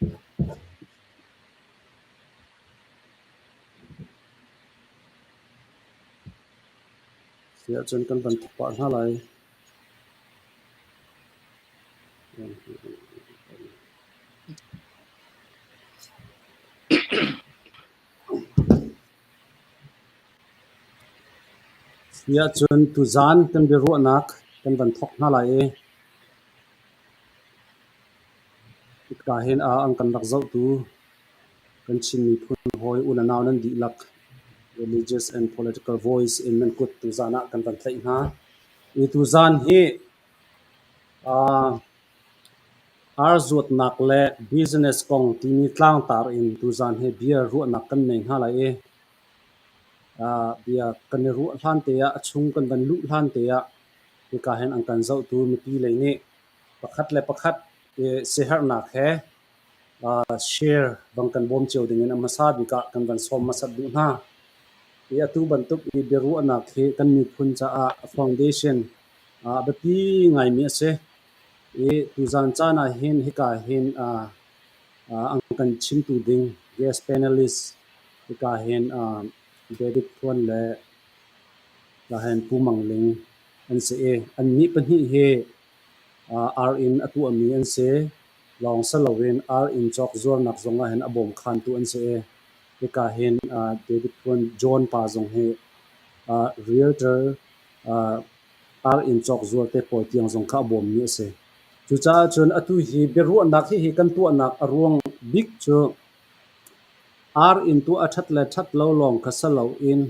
Si ahcun kan van thawk pah hna lai. Si ahcun tuzaan kan biaruahnak kan van thawk hna lai i hika hin an kan rak zohtu kan Chin miphun hawi u le nau nan dihlak religious and political voice in nan kut tuzaan ah kan van tlaih hna. Hi tuzaan hi ar zuatnak le business kong timi tlangtar in tuzaan hi bia ruahnak kan nei hna lai i bia kan i ruah hlan te ah a chung kan van luh hlan te ah hika hin an kan zohtu mipi lei nih pakhat le pakhat siaherhnak he share bang kan bawm cio ding in a hmasa bik ah kan van sawm hmasat duh hna. Hi atu bantuk i biaruahnak hi kan miphun caah foundation a biapi ngaimi a si. I tuzaan caan ah hin hika hin an kan chimtu ding guest panelist hika hin David Thuan le hika hin Pu Mang Ling an si i annih pahnih hi ar inn a tuahmi an si. Lawng si loin ar inn cawk zuarnak zong ah hin a bawmkhantu an si i hika hin David Thuan John pa zong hi realtor ar inn cawk zuar te pawl tiang zong kha a bawmmi a si. Cucaah cun atu hi biaruahnak hihi kan tuahnak a ruang bik cu ar inn tuah a ṭhat le ṭhat lo lawng kha si loin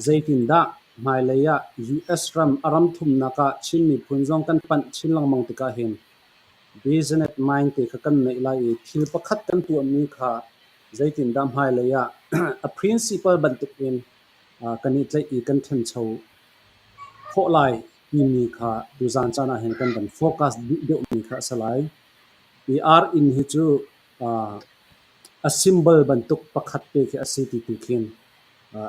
zeitindah hmailei ah US ram a ram thumnak ah Chin miphun zong kan panh chin lengmang tikah hin business mind te kha kan neih lai i thil pakhat kan tuahmi kha zeitindah hmailei ah a principle bantukin kan i tlaih i kan ṭhancho khawh lai timi kha tuzaan caan ah hin kan van focus duh deuhmi kha a si lai. Hi ar inn hi cu a symbol bantuk pakhat te khi a si ti tu khin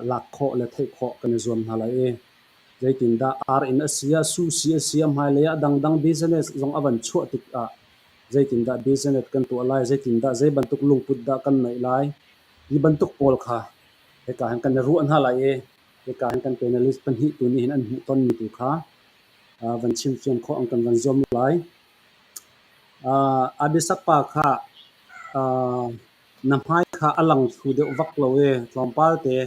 lak khawh le theih khawh kan i zuam hna lai i zeitindah ar inn a si ah sushi a si ah hmailei ah dangdang business zong a van chuah tikah zeitindah business kan tuah lai, zeitindah zei bantuk lungput dah kan neih lai ti bantuk pawl kha hika hin kan i ruah hna lai i hika hin kan panelist pahnih tu nih hin an hmuhtonmi tu kha van chimfian khawh an kan van zuam lai. Abisak pa kha na hmai kha a lang thlu deuh vak lo i tlawmpal te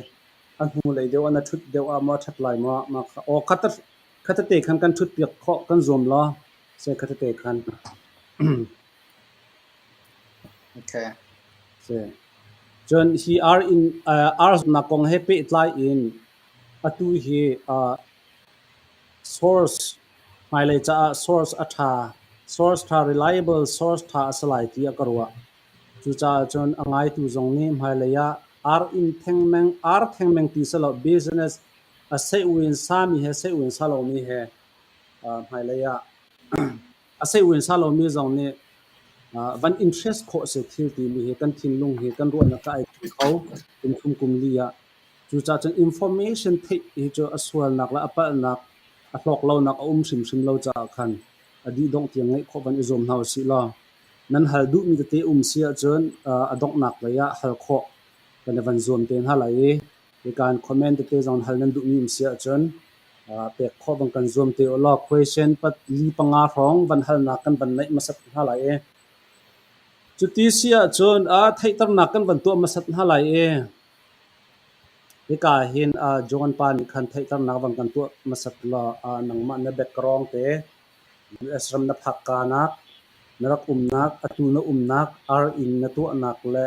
a hnulei deuh ah na ṭhut deuh ah maw a ṭhat lai maw? Mah kha aw kha tete khan kan ṭhutpiak khawh kan zuam law seh kha tete khan. Okay. Seh. Cun hi ar in ar nak kong he pehtlai in atu hi source hmailei caah source a ṭha, source ṭha reliable source ṭha a si lai tiah ka ruah. Cucaah cun a ngaitu zong nih hmailei ah ar inn thengmeng, ar thengmeng ti si lo business a seh-uin sami he seh-uin sa lomi he hmailei ah a seh-uin sa lomi zong nih van interest khawh si thil timi hi kan thinlung hi kan ruahnak ah ai kho kum thum kum li ah. Cucaah cun information theih hi cu a sualnak le a palhnak a hlawk lonak a um hrimhrim lo caah khan a dih dongh tiang ngeih khawh van i zuam hna usih law nan hal duhmi tete um si ahcun a donghnak lei ah hal khawh kan i van zuam te hna lai i hika in comment tete zong hal nan duhmi um si ahcun pek khawh bang kan zuam te u law question pat li panga hrawng van halnak kan van neih hmasat hna lai i cuti si ahcun theihternak kan van tuah hmasat hna lai i hika hin John pa nih khan theihternak van kan tuah hmasat law nangmah na background te US ram na phak kanak na rak umnak atu na umnak ar inn na tuahnak le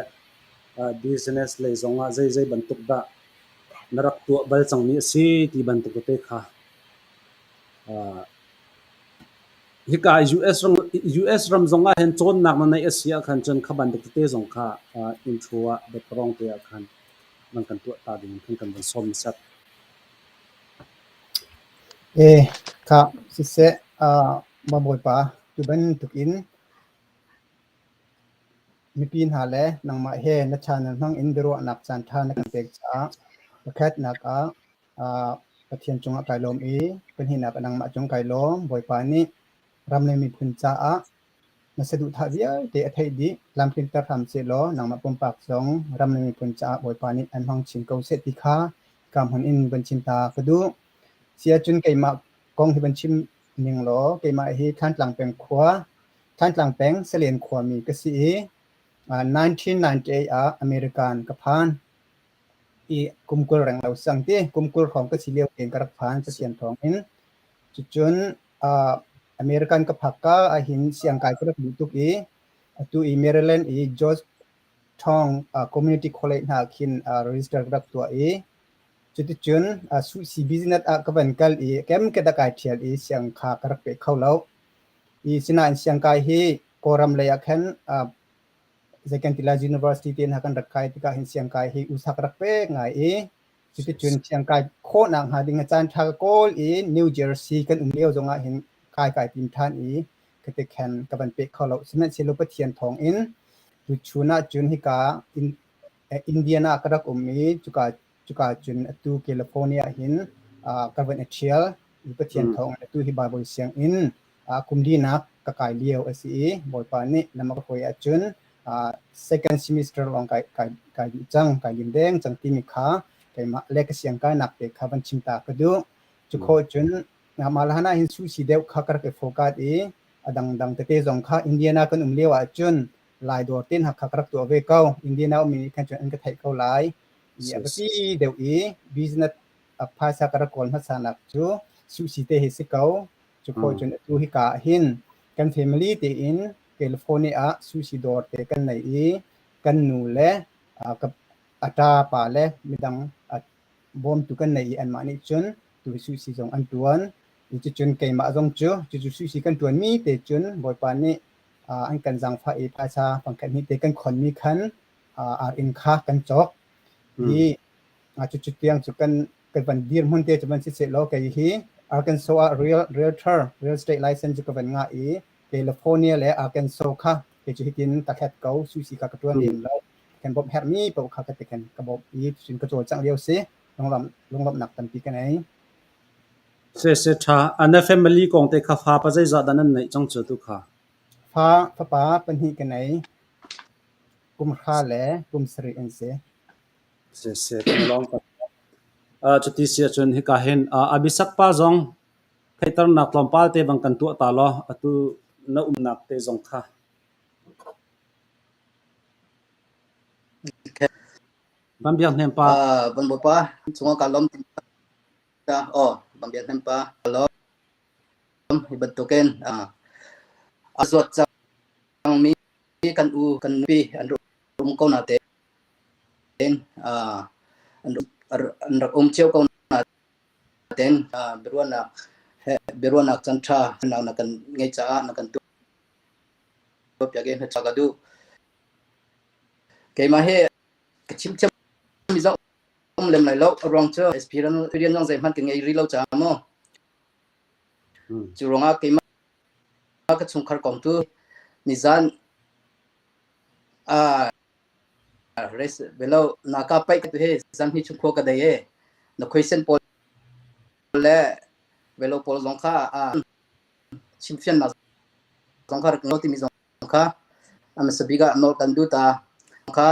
business lei zongah zeizei bantuk dah na rak tuah bal cangmi a si ti bantuk tete kha hika US ram zong ah hin cawnnak na neih a si ahkhan cun kha bantuk tete zong kha intro ah background te ah khan nan kan tuah ta ding khan kan van sawm sat. E kha siseh Bawipa tu bantuk in mipi hna le nangmah he na channel hmang in biaruahnak caan ṭha na kan pek caah pakhatnak ah Pathian cungah kai lawm i pahnihnak ah nangmah cung kai lawm. Bawipa nih ram le miphun caah Na saduhthah vialte a theih dih. Tlamtlinter hram sehlaw nangmah pumpak zong ram le miphun caah Bawipa nih an hmang chin ko seh ti kha ka hmun in van chim ta ka duh. Si ahcun keimah kong hi van chim ning law keimah hi Thantlang peng khua, Thantlang peng Salen khuami ka si i 1998 ah American ka phan. I kum 20 reng lo sang ti kum 20 hrawng ka si lio tein ka rak phan Pathian thawng in. Cucun American ka phak ka ahhin siangkai ka rak duh tuk i atu i Maryland i Georgetown Community College hna khin register ka rak tuah i cuticun suhsi business ah ka van kal i kemket ah kai ṭhial i siang kha ka rak peh kho lo. I sinain siangkai hi Kawlram lei ah khan zei kan ti lai university te hna kan rak kai tikah hin siangkai hi usa ka rak pek ngai i Cuticun thiangkai khawhnak hnga ding a caan ṭha ka kawl i New Jersey kan um lio zongah hin kai kai tim ṭhan i ka ti khan ka van peh kho lo. Sihmanhsehlaw Pathian thawngin tuchun ah cun hika in, Indiana ah ka rak um i cuka cuka cun atu California hin ka van i ṭhial i Pathian thawngin atu hi Bible sianginn kum linak ka kai lio a si i Bawipa nih lam a ka hruai ahcun second semester lawng kai kai kai dih cang, kai lim deng cang timi kha keimah le ka siangkainak te kha van chim ta ka duh. Cu khawh cun mah hlan ah hin sushi deuh kha ka rak i focus i a dangdang tete zong kha Indiana kan um lio ahcun Lai dawr te hna kha ka rak tuah ve ko. Indiana ummi nih khan cun an ka theih ko lai. I a biapi deuh i business phaisa ka rak kawl hmasa nak cu sushi te hi si ko. Cu khawh cun atu hika ah hin kan family tein California ah sushi dawr te kan nei i kan nu le ka a ṭa pa le midang bawmtu kan nei i anmah nih cun tu hi sushi zong an ṭuan. I cucun keimah zong cu cucu sushi kan ṭuanmi te cun Bawipa nih an kan zaangfah i phaisa pangkhat hnih te kan khonmi khan ar inn kha kan cawk. I cucu tiang cu kan kan van dirhmun te cu van si sehlaw kei hi Arkansas ah real realtor real estate license cu ka van ngah i California le Arkansas kha kei cu hitin ka hlet ko sushi kha ka tuan lem lo kan bawmh herhmi paoh kha ka ti khan ka bawmh i cun ka cawlcangh lio si lunglawmhnak tampi ka nei. Se se tha ana family kong te kha fa pa zeizah dah nan neih cang cu tu kha? Fa fapa pahnih ka nei kum 3 le kum 7 an si. Siseh kan lawm ko. Cuti si ahcun hika hin Abisak pa zong theihternak tlawmpal te bang kan tuah ta law atu na umnak te zong kha. Van Biak Hnem pa. Van Bawipa cungah ka lawm ta. Oh, Van Biak Hnem pa ka lawm. Hi bantukin a zuat cangmi kan u kan nupi an um ko na te an rak um cio ko nain biaruahnak he biaruahnak caanṭha na kan ngeih caah na kan tuahpiak i hna ka duh. Keimah hi ka chim thiammi zong um lem lai lo. A ruang cu experience zong zeihmanh ka ngei rih lo caah maw. Cu ruangah keimah ka chungkhar kong tu nizan Belo naka paih tu hi zan hi chung khua ka dei e. Na khuaisen pawl le velo pawl zong kha chimfiannak zong kha rak ngol timi zong kha a hmasa bik ah nawl kan duh ta kha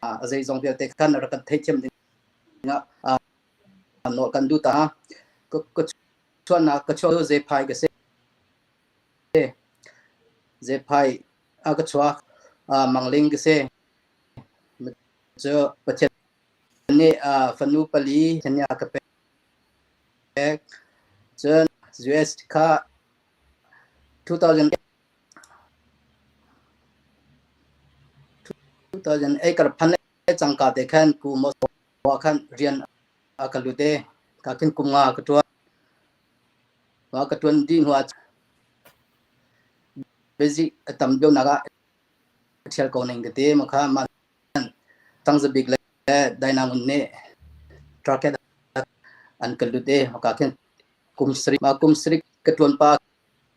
a zeizong vialte khan rak kan theithiam ding ah nawl kan duh ta. Ka chuahnak ka chuah zephai ka si. Zephai a ka chuak. Mangling ka si. Cu Pathian nih fanu pali nih a ka pek. Cun US kha 2008 ka rak phan le cangka te khan ku maw khan rian a ka lut i ka khin kum nga ka ṭuan. Ka ṭuan dih hnu ah Basic a tam deuhnak ah ṭhial ko ning tete ma kha mah Tangzabik le Dainangun nih target an ka lut i maka khin kum sarih ma kum sarih ka ṭuan pa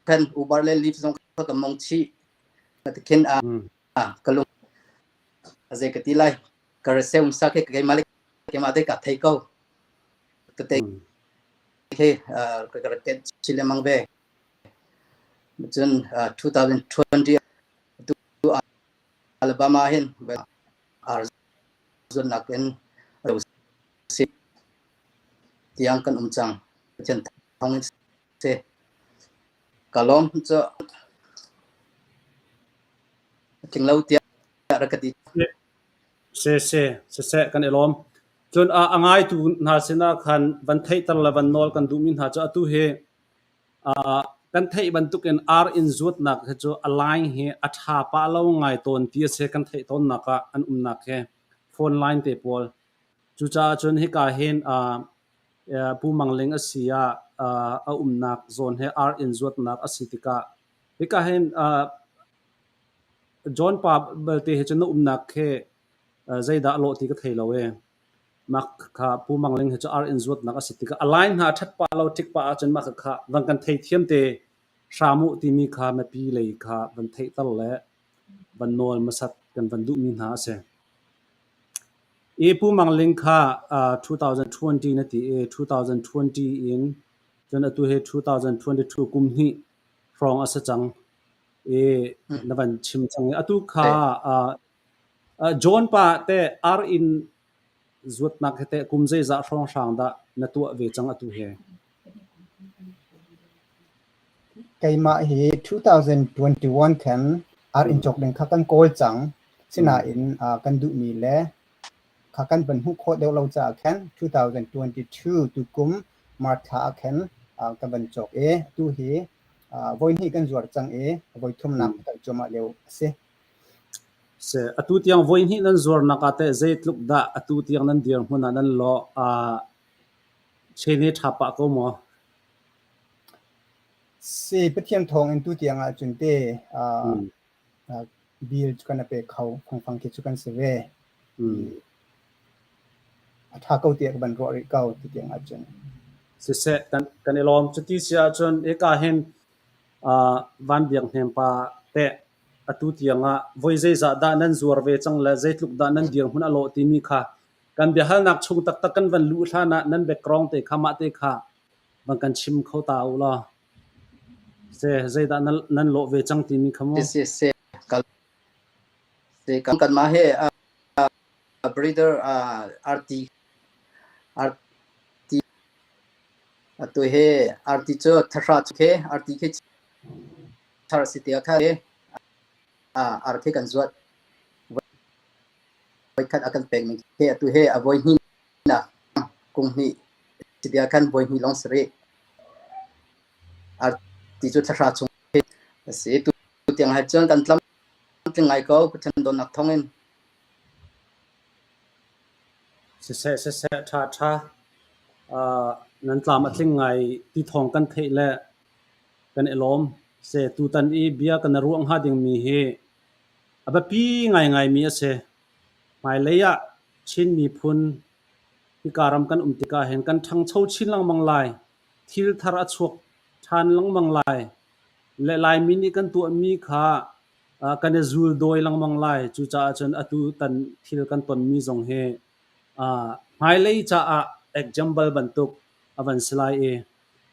khan Uber le Lyft zong kha ka mong chih khin a ka lung a zei ka ti lai ka reseu sa ke keimah le keimah te ka thei ko ka te khi ka rak ket chin lengmang ve. Cun 2020 tu Alabama hin ar zuannak in si tiang kan um cang. Pathian thawng in si. Ka lawm cu tling lo tiah rak ka ti. Se se siseh kan i lawm. Cun a ngaitu hna sinah khan van theihter le van nawl kan duhmi hna cu atu hi kan theih bantukin ar inn zuatnak hi cu a line hi a ṭha pah lo ngai tawn ti a si kan theih tawnnak ah an umnak hi phone line te pawl. Cucaah cun hika hin Pu Mang Ling a si ah a umnak zawn hi ar inn zuatnak a si tikah hika hin John pa belte hi cu na umnak khi zeidah a lawh ti ka thei lo ee. Mah kha Pu Mang Ling hi cu ar inn zuatnak a si tikah a line hna a ṭhat pah lo ṭik pah ahcun mah kha van kan theithiam te hram uh timi kha mipi lei kha van theihter le van nawl hmasat kan van duhmi hna a si. I Pu Mang Ling kha 2020 na ti i 2020 in cun atu hi 2022 kum hnih hrawng a si cang i na van chim cang i atu kha John pa teh ar inn zuatnak hi teh kum zeizah hrawnghrang dah na tuah ve cang atu hi? Keimah hi 2021 khan ar inn cawk ding kha kan kawl cang. Sinain kan duhmi le kha kan van hmuh khawh deuh lo caah khan 2022 tukum March thla ah khan kan van cawk i tu hi voihnih kan zuar cang i voithumnak kan cuahmah lio a si. Seh, atu tiang voihnih nan zuarnak ah teh zeitluk dah atu tiang nan dirhmun ah nan lawh? Chain hi ṭha pah ko maw? Si, Pathian thawng in tu tiang ahcun te bill cu kan i pe kho, fangfang khi cu kan si ve. A ṭha ko tiah ka van ruah rih ko tu tiang ahcun. Siseh, kan i lawm. Cuti si ahcun hika hin Van Biak Hnem pa teh atu tiang ah voi zeizah dah nan zuar ve cang le zeitluk dah nan dirhmun a lawh timi kha kan biahalnak chung taktak kan van luh hlan ah nan background te kha mah te kha van kan chim kho ta u law. Se zeidah nan lawh ve cang timi kha mu. Si si kal si kan kan mah he breeder RT RT atu he RT cu thahra khi RT khi thar si tiah kha ar khi kan zuat voikhat a kan pek mi khi atu he a voi hnih nak kum hnih si tiah khan voi hnih lawng si rih ar ti cu thahra chung a si tu tiang hai cun kan tlam tling ngai ko Pathian dawtnak thawng in. Siseh siseh ṭha ṭha nan tlam a tling ngai ti thawng kan theih le Kan i lawm. Seh tutan i bia kan i ruah hnga dingmi hi a biapi ngaingaimi a si. Hmailei ah Chin miphun hika ram kan um tikah hin kan ṭhangcho chin lengmang lai. Thil thar a chuak ṭhan lengmang lai. Le Laimi nih kan tuahmi kha kan i zuldawi lengmang lai. Cucaah cun atu tan thil kan tonmi zong hi hmailei caah example bantuk a van si lai i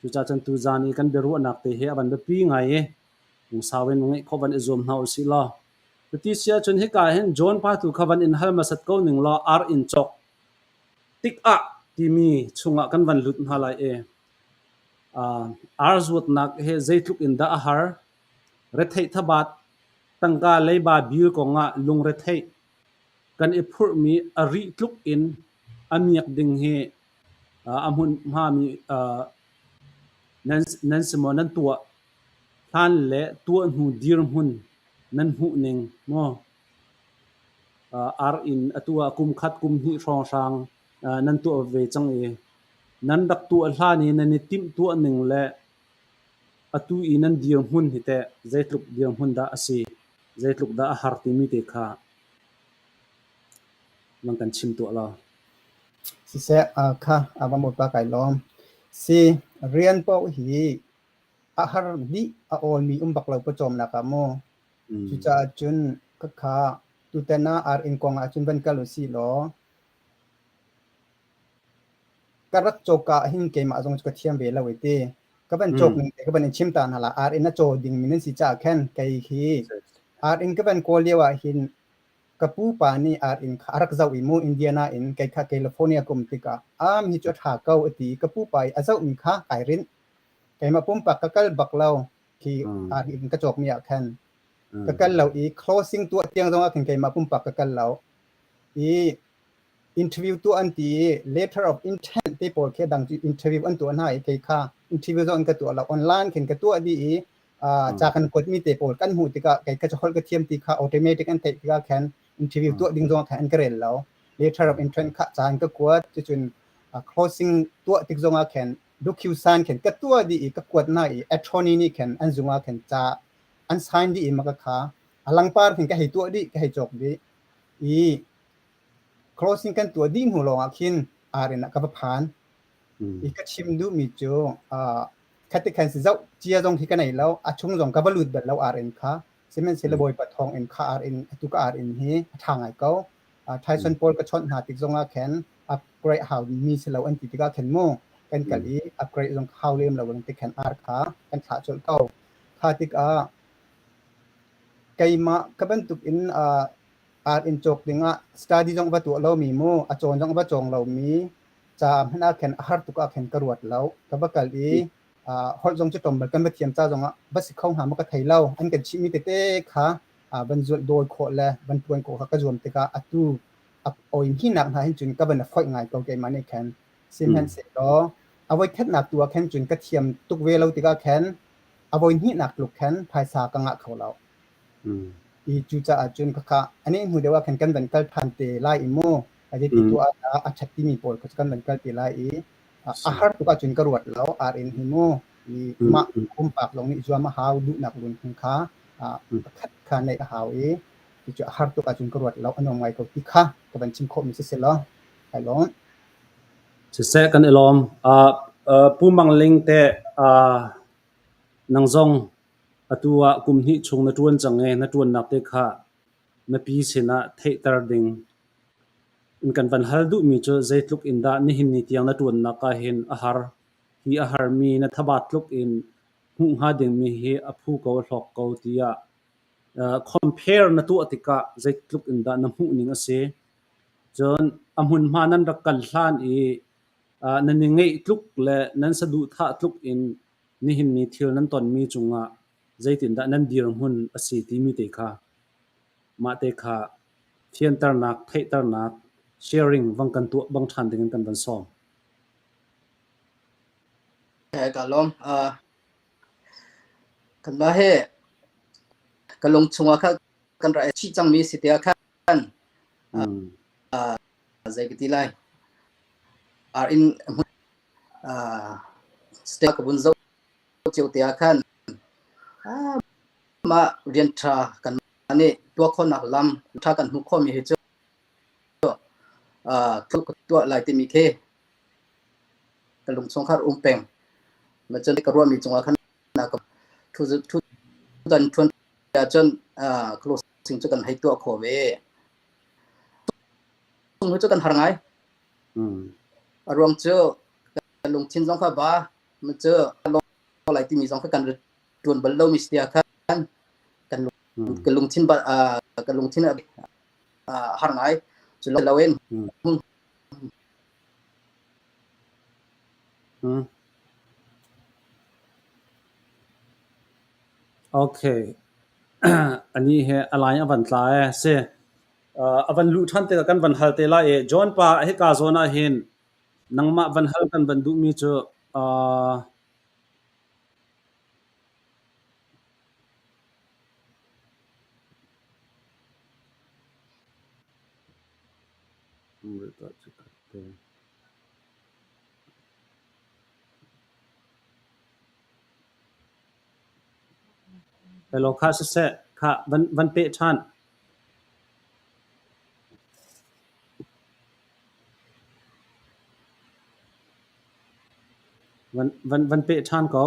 Cucaah cun tuzaan i kan biaruahnak te hi a van biapi ngai i lungsau in ngeih khawh van i zuam hna usih law. Cuti si ahcun hika hin John pa tu kha van in hal hmasat ko ning law ar in cawk tikah timi chungah kan van lut hna lai i ar zuatnak hi zeitluk in dah a har? Retheih thabat tangka leiba bil kongah lungretheih kan i phurhmi a rih tluk in a miak ding hi A hmunhmami nan si maw? Nan tuah hlan le tuah hnu dirhmun nan hmuhning maw? Ar inn atu ah kum khat kum hnih hrawnghrang nan tuah ve cang i nan rak tuah hlan i nan i timhtuah ning le atu i nan dirhmun hi teh zeitluk dirhmun dah a si, zeitluk dah a har timi te kha nan kan chim tuah law. Siseh, kha a va Bawipa kai lawm. Si, rian paoh hi a har dih a awlmi um bak lo pawcawmnak ah maw. Cucaah cun khakha tutan ah ar inn kong ah cun van kal usih law ka rak cawka ah hin keimah zong cu ka thiam ve lo i ti. Ka van cawk ning te ka van in chim ta hna la. Ar in a caw ding mi nan si caah khan kei hi ar in ka van kawl lio ah hin ka pupa nih ar inn kha a rak zoh i mu Indiana in kei kha California ka um tikah am hi cu a ṭha ko a ti. Ka pupa i a zohmi kha kai rinh. Keimah pumpak ka kal bak lo khi ar inn ka cawkmi ah khan. Ka kal lo i closing tuah tiang zong ah khin keimah pumpak ka kal lo. I interview tuah an ti i letter of intent te pawl khi dang cu interview an tuah hna i kei kha interview zong an ka tuah lo. Online khin ka tuah dih i ca kan kuatmi te pawl kan hmuh tikah kei ka holh ka thiam ti kha automatic an theih tikah khan interview tuah ding zong khan an ka rel lo. Letter of intent kha ca an ka kuat. Cucun closing tuah tik zongah khan DocuSign khan ka tuah dih i ka kuat hna i attorney nih khan an zung ah khan ca an sign dih i maka kha a langpar khin ka hei tuah dih, ka hei cawk dih i closing kan tuah dih hnu lawngah khin ar-inn ah ka va phan. I ka chim duhmi cu khati khan si zoh cia zong khi ka nei lo, a chung zong ka va lut bal lo ar-inn kha. Sihmanhsehlaw Bawipa thawng in kha ar-inn atu ka ar-inn hi a ṭha ngai ko. Tyson pawl ka chawnh hna tik zongah khan upgrade hau mi si lo an ti tikah khan mu kan kal i upgrade zong hau lem lo ti khan ar kha kan thlah colh ko. Kha tikah keimah ka bantuk in ar inn cawk dingah study zong va tuah lomi mu a cawn zong va cawng lomi ca hmanh ah khan a har tuk ah khan ka ruat lo. Ka va kal i holh zong cu tlawmpal kan va thiam ca zongah va si kho hnga maw ka thei lo. An kan chimhmi tete kha van zulh dawi khawh le van ṭuan khawh kha ka zuam tikah atu a oi hinak hna hin cun ka van a foih ngai ko keimah nih khan. Sihmanhsehlaw a voikhatnak tu ah khan cun ka thiam tuk ve lo tikah khan a voihnihnak tluk khan phaisa ka ngah kho lo. I cucaah cun khakha a hnu deuh ah khan kan van kal ṭhan te lai i mu a ti tu ah a ṭhat timi pawl kha kan van kal te lai i a har tuk ahcun ka ruat lo ar in hi mu i mah pumpak lawng nih zuam a hau duhnak lungthin kha pakhat kha neih a hau i cucu a har tuk ahcun ka ruat lo a nuam ngai ko ti kha ka van chim khawhmi si si law kai lawm. Siseh kan i lawm. Pu Mang Ling te nang zong Atu ah kum hnih chung na ṭuan cang i na ṭuannak te kha mipi sinah theihter ding in kan van hal duhmi cu zeitluk in dah nihin ni tiang na ṭuannak ah hin a har. Hi a harmi na thabat tluk in hmuh hnga dingmi hi a phu ko a hlawk ko tiah compare na tuah tikah zeitluk in dah na hmuhning a si. Cun a hmunhma nan rak kal hlan i nan i ngeih tluk le nan saduhthah tluk in Nihin ni thil nan tonmi cungah zeitindah nan dirhmun a si timi te kha mahte kha fianternak, theihternak, sharing vang kan tuah bang ṭhan dingin kan van sawm. Ka lawm. Kanmah he ka lung chungah khan kan rak i chih cangmi si tiah khan zei ka ti lai. Ar in Step ka vun zoh cio te ah khan mah rian ṭha kan nih tuah khawhnak lam ṭha kan hmuh khawhmi hi cu ka tuah lai timi khi ka lung chung kha um peng. Cun ka ruahmi cungah khan thu dan ṭhuan ahcun closing cu kan hei tuah khawh ve. Chung cu kan har ngai. A ruang cu kan lungthin zong kha ba cu lai timi zong kha kan ṭuan bal lomi si tiah khan kan kan lungthin kan lungthin a har ngai. Cu loin Okay. Ani he a line a van tla ee. Si. A van luh ṭhan tikah kan van hal te lai i John pa hika zawn ah hin nangmah van hal kan van duhmi cu Hello, kha siseh, kha van van peh ṭhan. Van peh ṭhan ko.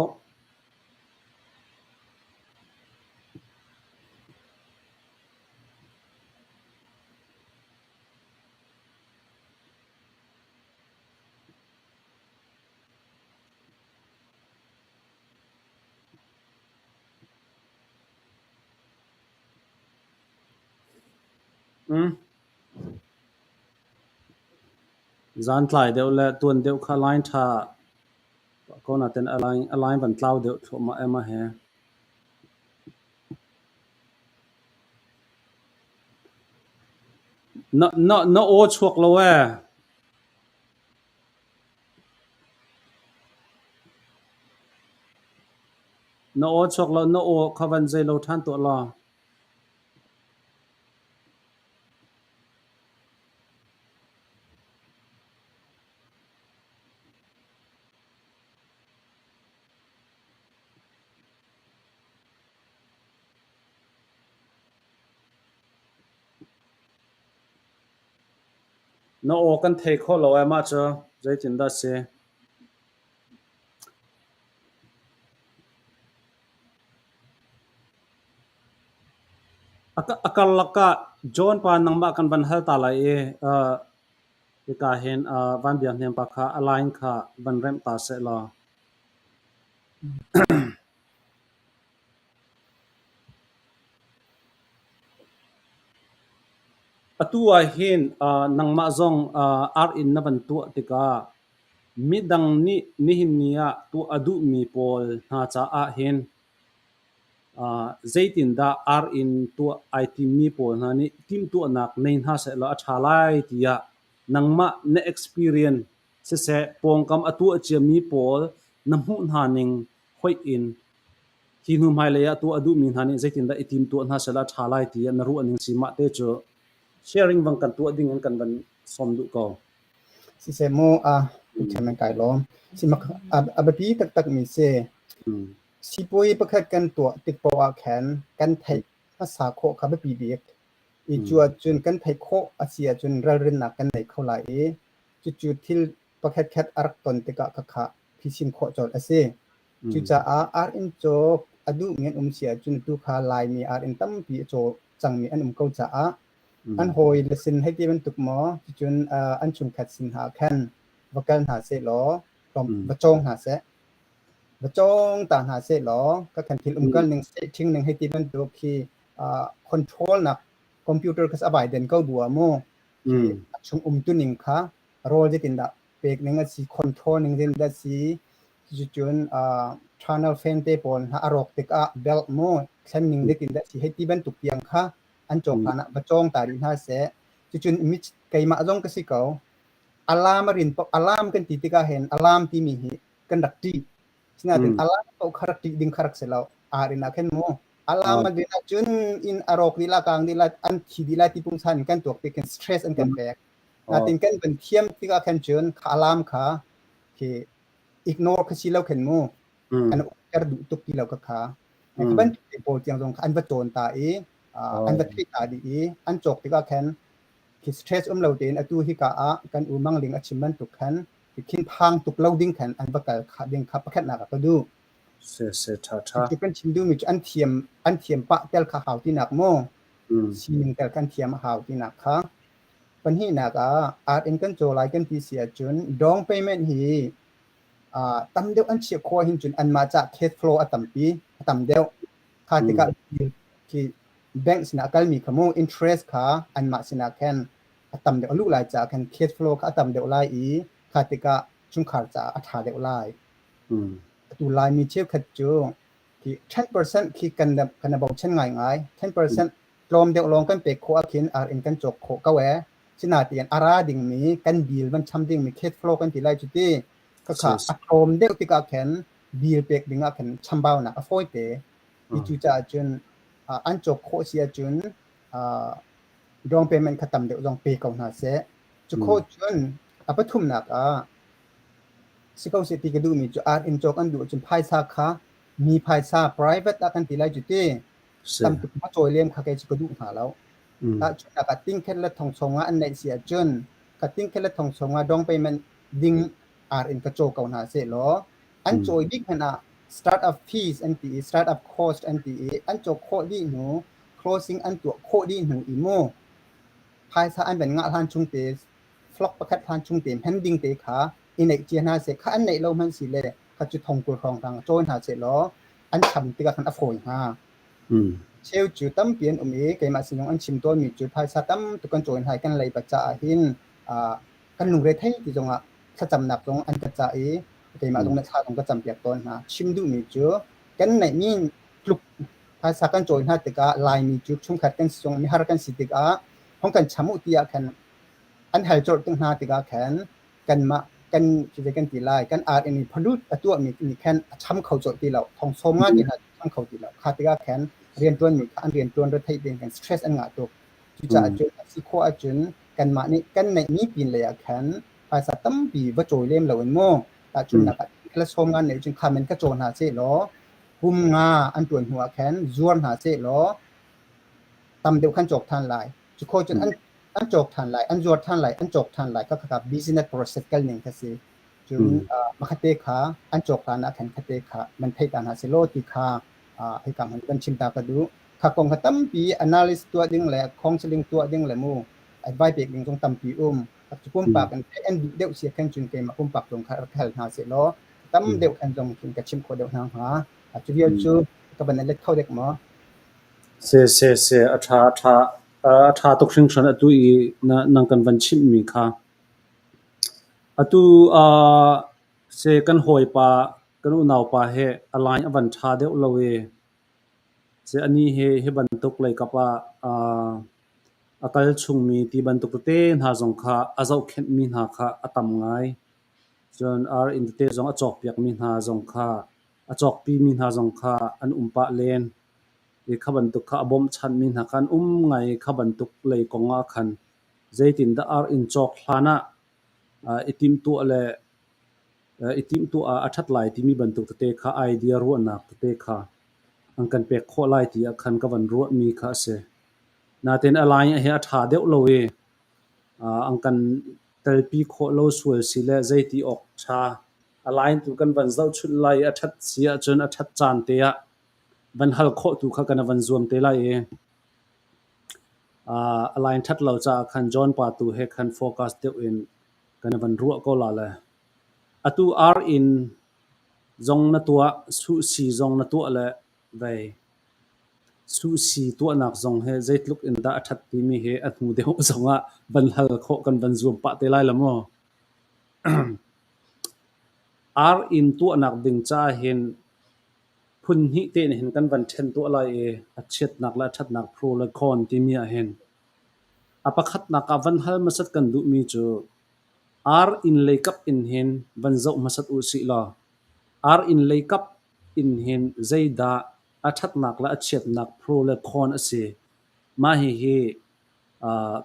Mm. Zan tlai deuh le tuan deuh kha line ṭha ko natin a line van tlau deuh thluahmah em a he. Na aw chuak lo ee. Na aw chuak lo, na aw kha van zei lo ṭhan tuah law. Na aw kan thei kho lo ee mah cu zeitindah a si? A karlak ah John pa nangmah kan van hal ta lai i hika hin Van Biak Hnem pa kha a line kha van remh ta seh law. Atu ah hin nangmah zong ar inn na van tuah tikah midang nih nihin ni ah tuah a duhmi pawl hna caah hin zeitindah ar inn tuah ai timmi pawl hna nih timhtuahnak nei hna sehlaw a ṭha lai tiah nangmah na experience siseh pawngkam a tuah ciami pawl na hmuh hna ning hoih in hi hnu hmailei ah tuah a duhmi hna nih zeitindah i timtuah hna sehlaw a ṭha lai tiah na ruah ning si mah te cu sharing bang kan tuah ding in kan van sawm duh ko. Siseh mu a Chairman kai lawm. Si a biapi taktak mi si. Sipuai pakhat kan tuah tik paoh ah khan kan theih hmasa khawh kha biapi bik. I cu ahcun kan theih khawh a si ahcun ralrinnak kan nei kho lai i cucu thil pakhatkhat a rak ton tikah khakha phisin khawh colh a si. Cucaah ar inn cawk a duhmi an um si ahcun tu kha Laimi ar inn tampi a caw cangmi an um ko caah an hawile sin hei ti bantuk maw cucun an chungkhat sin hna khan va kal hna sehlaw va cawng hna seh. Va cawng ta hna sehlaw ka kan thil umkal ning seh ṭhing ning hei ti bantuk khi control nak computer kha a vai den ko bu ah mu a chung umtu ning kha rawl zeitindah pek ning a si control ning zeitindah si cucun tunnel fan te pawl hna a rawk tikah belt mu thlen ning zeitindah si hei ti bantuk tiang kha an cawk hlan ah va cawng ta rih hna seh. Cucun keimah zong ka si ko. Alarm a rin alarm kan ti tikah hin alarm timi hi kan rak ṭih. Sinain alarm paoh kha rak ṭih ding kha rak si lo. Aa rin ah khin mu alarm a rin ahcun inn a rawk dih la kaang dih la an thi dih lai ti pungsan in kan tuak tik khin stress an kan pek. Natin kan van thiam tikah khan cun kha alarm kha khi ignore kha si lo khin mu an umter duh tuk ti lo ka kha. Khi bantuk te pawl tiang zong kha an va cawn ta i an va theih ta dih i an cawk tikah khan khi stress um lo tein atu hika ah kan u Mang Ling a chim bantuk khan khin phang tuk lo ding khan an va kal kha ding kha pakhatnak ah ka duh. Se se tha tha. Cu kan chim duhmi cu an thiam pah tel kha hau tinak mu. Sining tel kan thiam a hau tinak kha. Pahnihnak ah art in kan caw lai kan ti si ahcun down payment hi tam deuh an chiah khawh hin cun anmah cah cash flow a tampi a tam deuh. Kha tikah khi bank sinah a kalmi kha mu interest kha anmah sinah khan a tam deuh a luh lai caah khan cash flow kha a tam deuh lai i kha tikah chungkhar caah a ṭha deuh lai. Atu Laimi cheukhat cu khi 10% khi kan kan bochan ngaingai. 10% tlawm deuh lawng kan pek khawh ahkhin ar in kan cawk khawh ko ee. Sinain a ra dingmi kan bill van cham dingmi cash flow kan ti lai cu ti. Khakha a tlawm deuh tikah khan bill pek ding ah khan chambaunak a fawi te. I cucaah cun an cawk khawh si ahcun down payment kha tam deuh zong pe ko hna seh. Cu khawh cun a pathumnak ah si ko seh ti ka duhmi cu ar inn cawk an duh ahcun phaisa kha mi phaisa private ah kan ti lai cu ti. Tam tuk ma cawi lem kha kei cu ka duh hna lo. Tahchunhnak ah tingkhet le thongchong ah an neih si ahcun ka tingkhet le thongchong ah down payment ding ar in ka caw ko hna seh law an cawi bik hmanh ah start up fees an ti i start up cost an ti i an cawk khawh dih hnu closing an tuah khawh dih hnu i mu phaisa an van ngah hlan chung te flock pakhat hlan chung te hman ding te kha i neih cia hna seh kha an neih lo hmanh si le kha cu thong 20 hrawng hrang cawi hna seh law an cham tikah khan a fawi hnga. Cheu cu tampi an um i keimah sin zong an chim tawnmi cu phaisa tam tuk kan cawn hna i kan leibat caah hin kan lungre thei ti zongah thlacamnak zong an ka cah i keimah zong na thla zong ka campiak tawn hna. Chim duhmi cu kan neihmi tluk phaisa kan cawi hna tikah Laimi cu chungkhat kan si zong mihar kan si tikah hong kan cham u tiah khan an hal colh tung hna tikah khan kanmah kan cuti kan ti lai kan ar in phalut a tuahmi nih khan a cham kho colh ti lo thong sawm nga ti hna cham kho ti lo. Kha tikah khan riantuanmi kha an riantuan retheih tein khan stress an ngah tuk. Cucaah cun a si khawh ahcun kanmah nih kan neihmi pin lei ah khan phaisa tampi va cawi lem lo in mu tahchunhnak ah la sawm nga neih cun kha men ka caw hna seh law kum nga an tuan hnu ah khan zuar hna seh law tam deuh khan cawk than lai. Cu kho cun an an cawk than lai, an zuar than lai, an cawk than lai. Kha kha business process kal ning kha si. Cun makhate kha an cawk hlan ah khan khate kha man thei ta hna seh law ti kha hika hmun kan chim ta ka duh. Kha kong kha tampi analysis tuah ding le counseling tuah ding le mu advice pek ding zong tampi um. Cu pumpak in an duh deuh si khan cun keimah pumpak zong kha rak hal hna seh law tam deuh khan zong cun ka chim khawh deuh hna hnga. Cu vial cu ka van let kho dek maw? Si si si a ṭha a ṭha a ṭha tuk hringhran atu i na nang kan van chimhmi kha. Atu se kan hawipa kan unaupa he a line a van ṭha deuh lo i se anih hi hi bantuk leikap ah a kal chungmi ti bantuk tete hna zong kha a zohkhenhmi hna kha a tam ngai. Cun ar inn tete zong a cawkpiakmi hna zong kha a cawkpimi hna zong kha an um pah len. I kha bantuk kha a bawmhchanhmi hna kha an um ngai i kha bantuk lei kong ah khan zeitindah ar inn cawk hlan ah i timhtuah le i timhtuah ah a ṭhat lai timi bantuk tete kha idea ruahnak tete kha an kan pek khawh lai ti ah khan ka van ruahmi kha a si. Nain a line hi a ṭha deuh lo i an kan telpi khawh lo sual si le zeiti awk ṭha a line tu kan van zohchunh lai i a ṭhat si ahcun a ṭhat caan te ah van hal khawh tu kha kan van zuam te lai i a line ṭhat lo caah khan John pa tu he khan focus deuh in kan van ruah ko la le. Atu ar inn zong na tuah, suhsi zong na tuah le vei. Suhsi tuahnak zong hi zeitluk in dah a ṭhat timi hi a hnu deuh zongah van hal khawh kan van zuam pah te lai lo maw? Ar inn tuahnak ding caah hin phun hnih tein hin kan van ṭhen tuah lai i a chiatnak le a ṭhatnak pro le con timi ahhin a pakhatnak ah van hal hmasat kan duhmi cu ar inn lei kap in hin van zoh hmasat u sih law ar inn lei kap in hin zeidah a ṭhatnak le a chiatnak pro le con a si. Mah hihi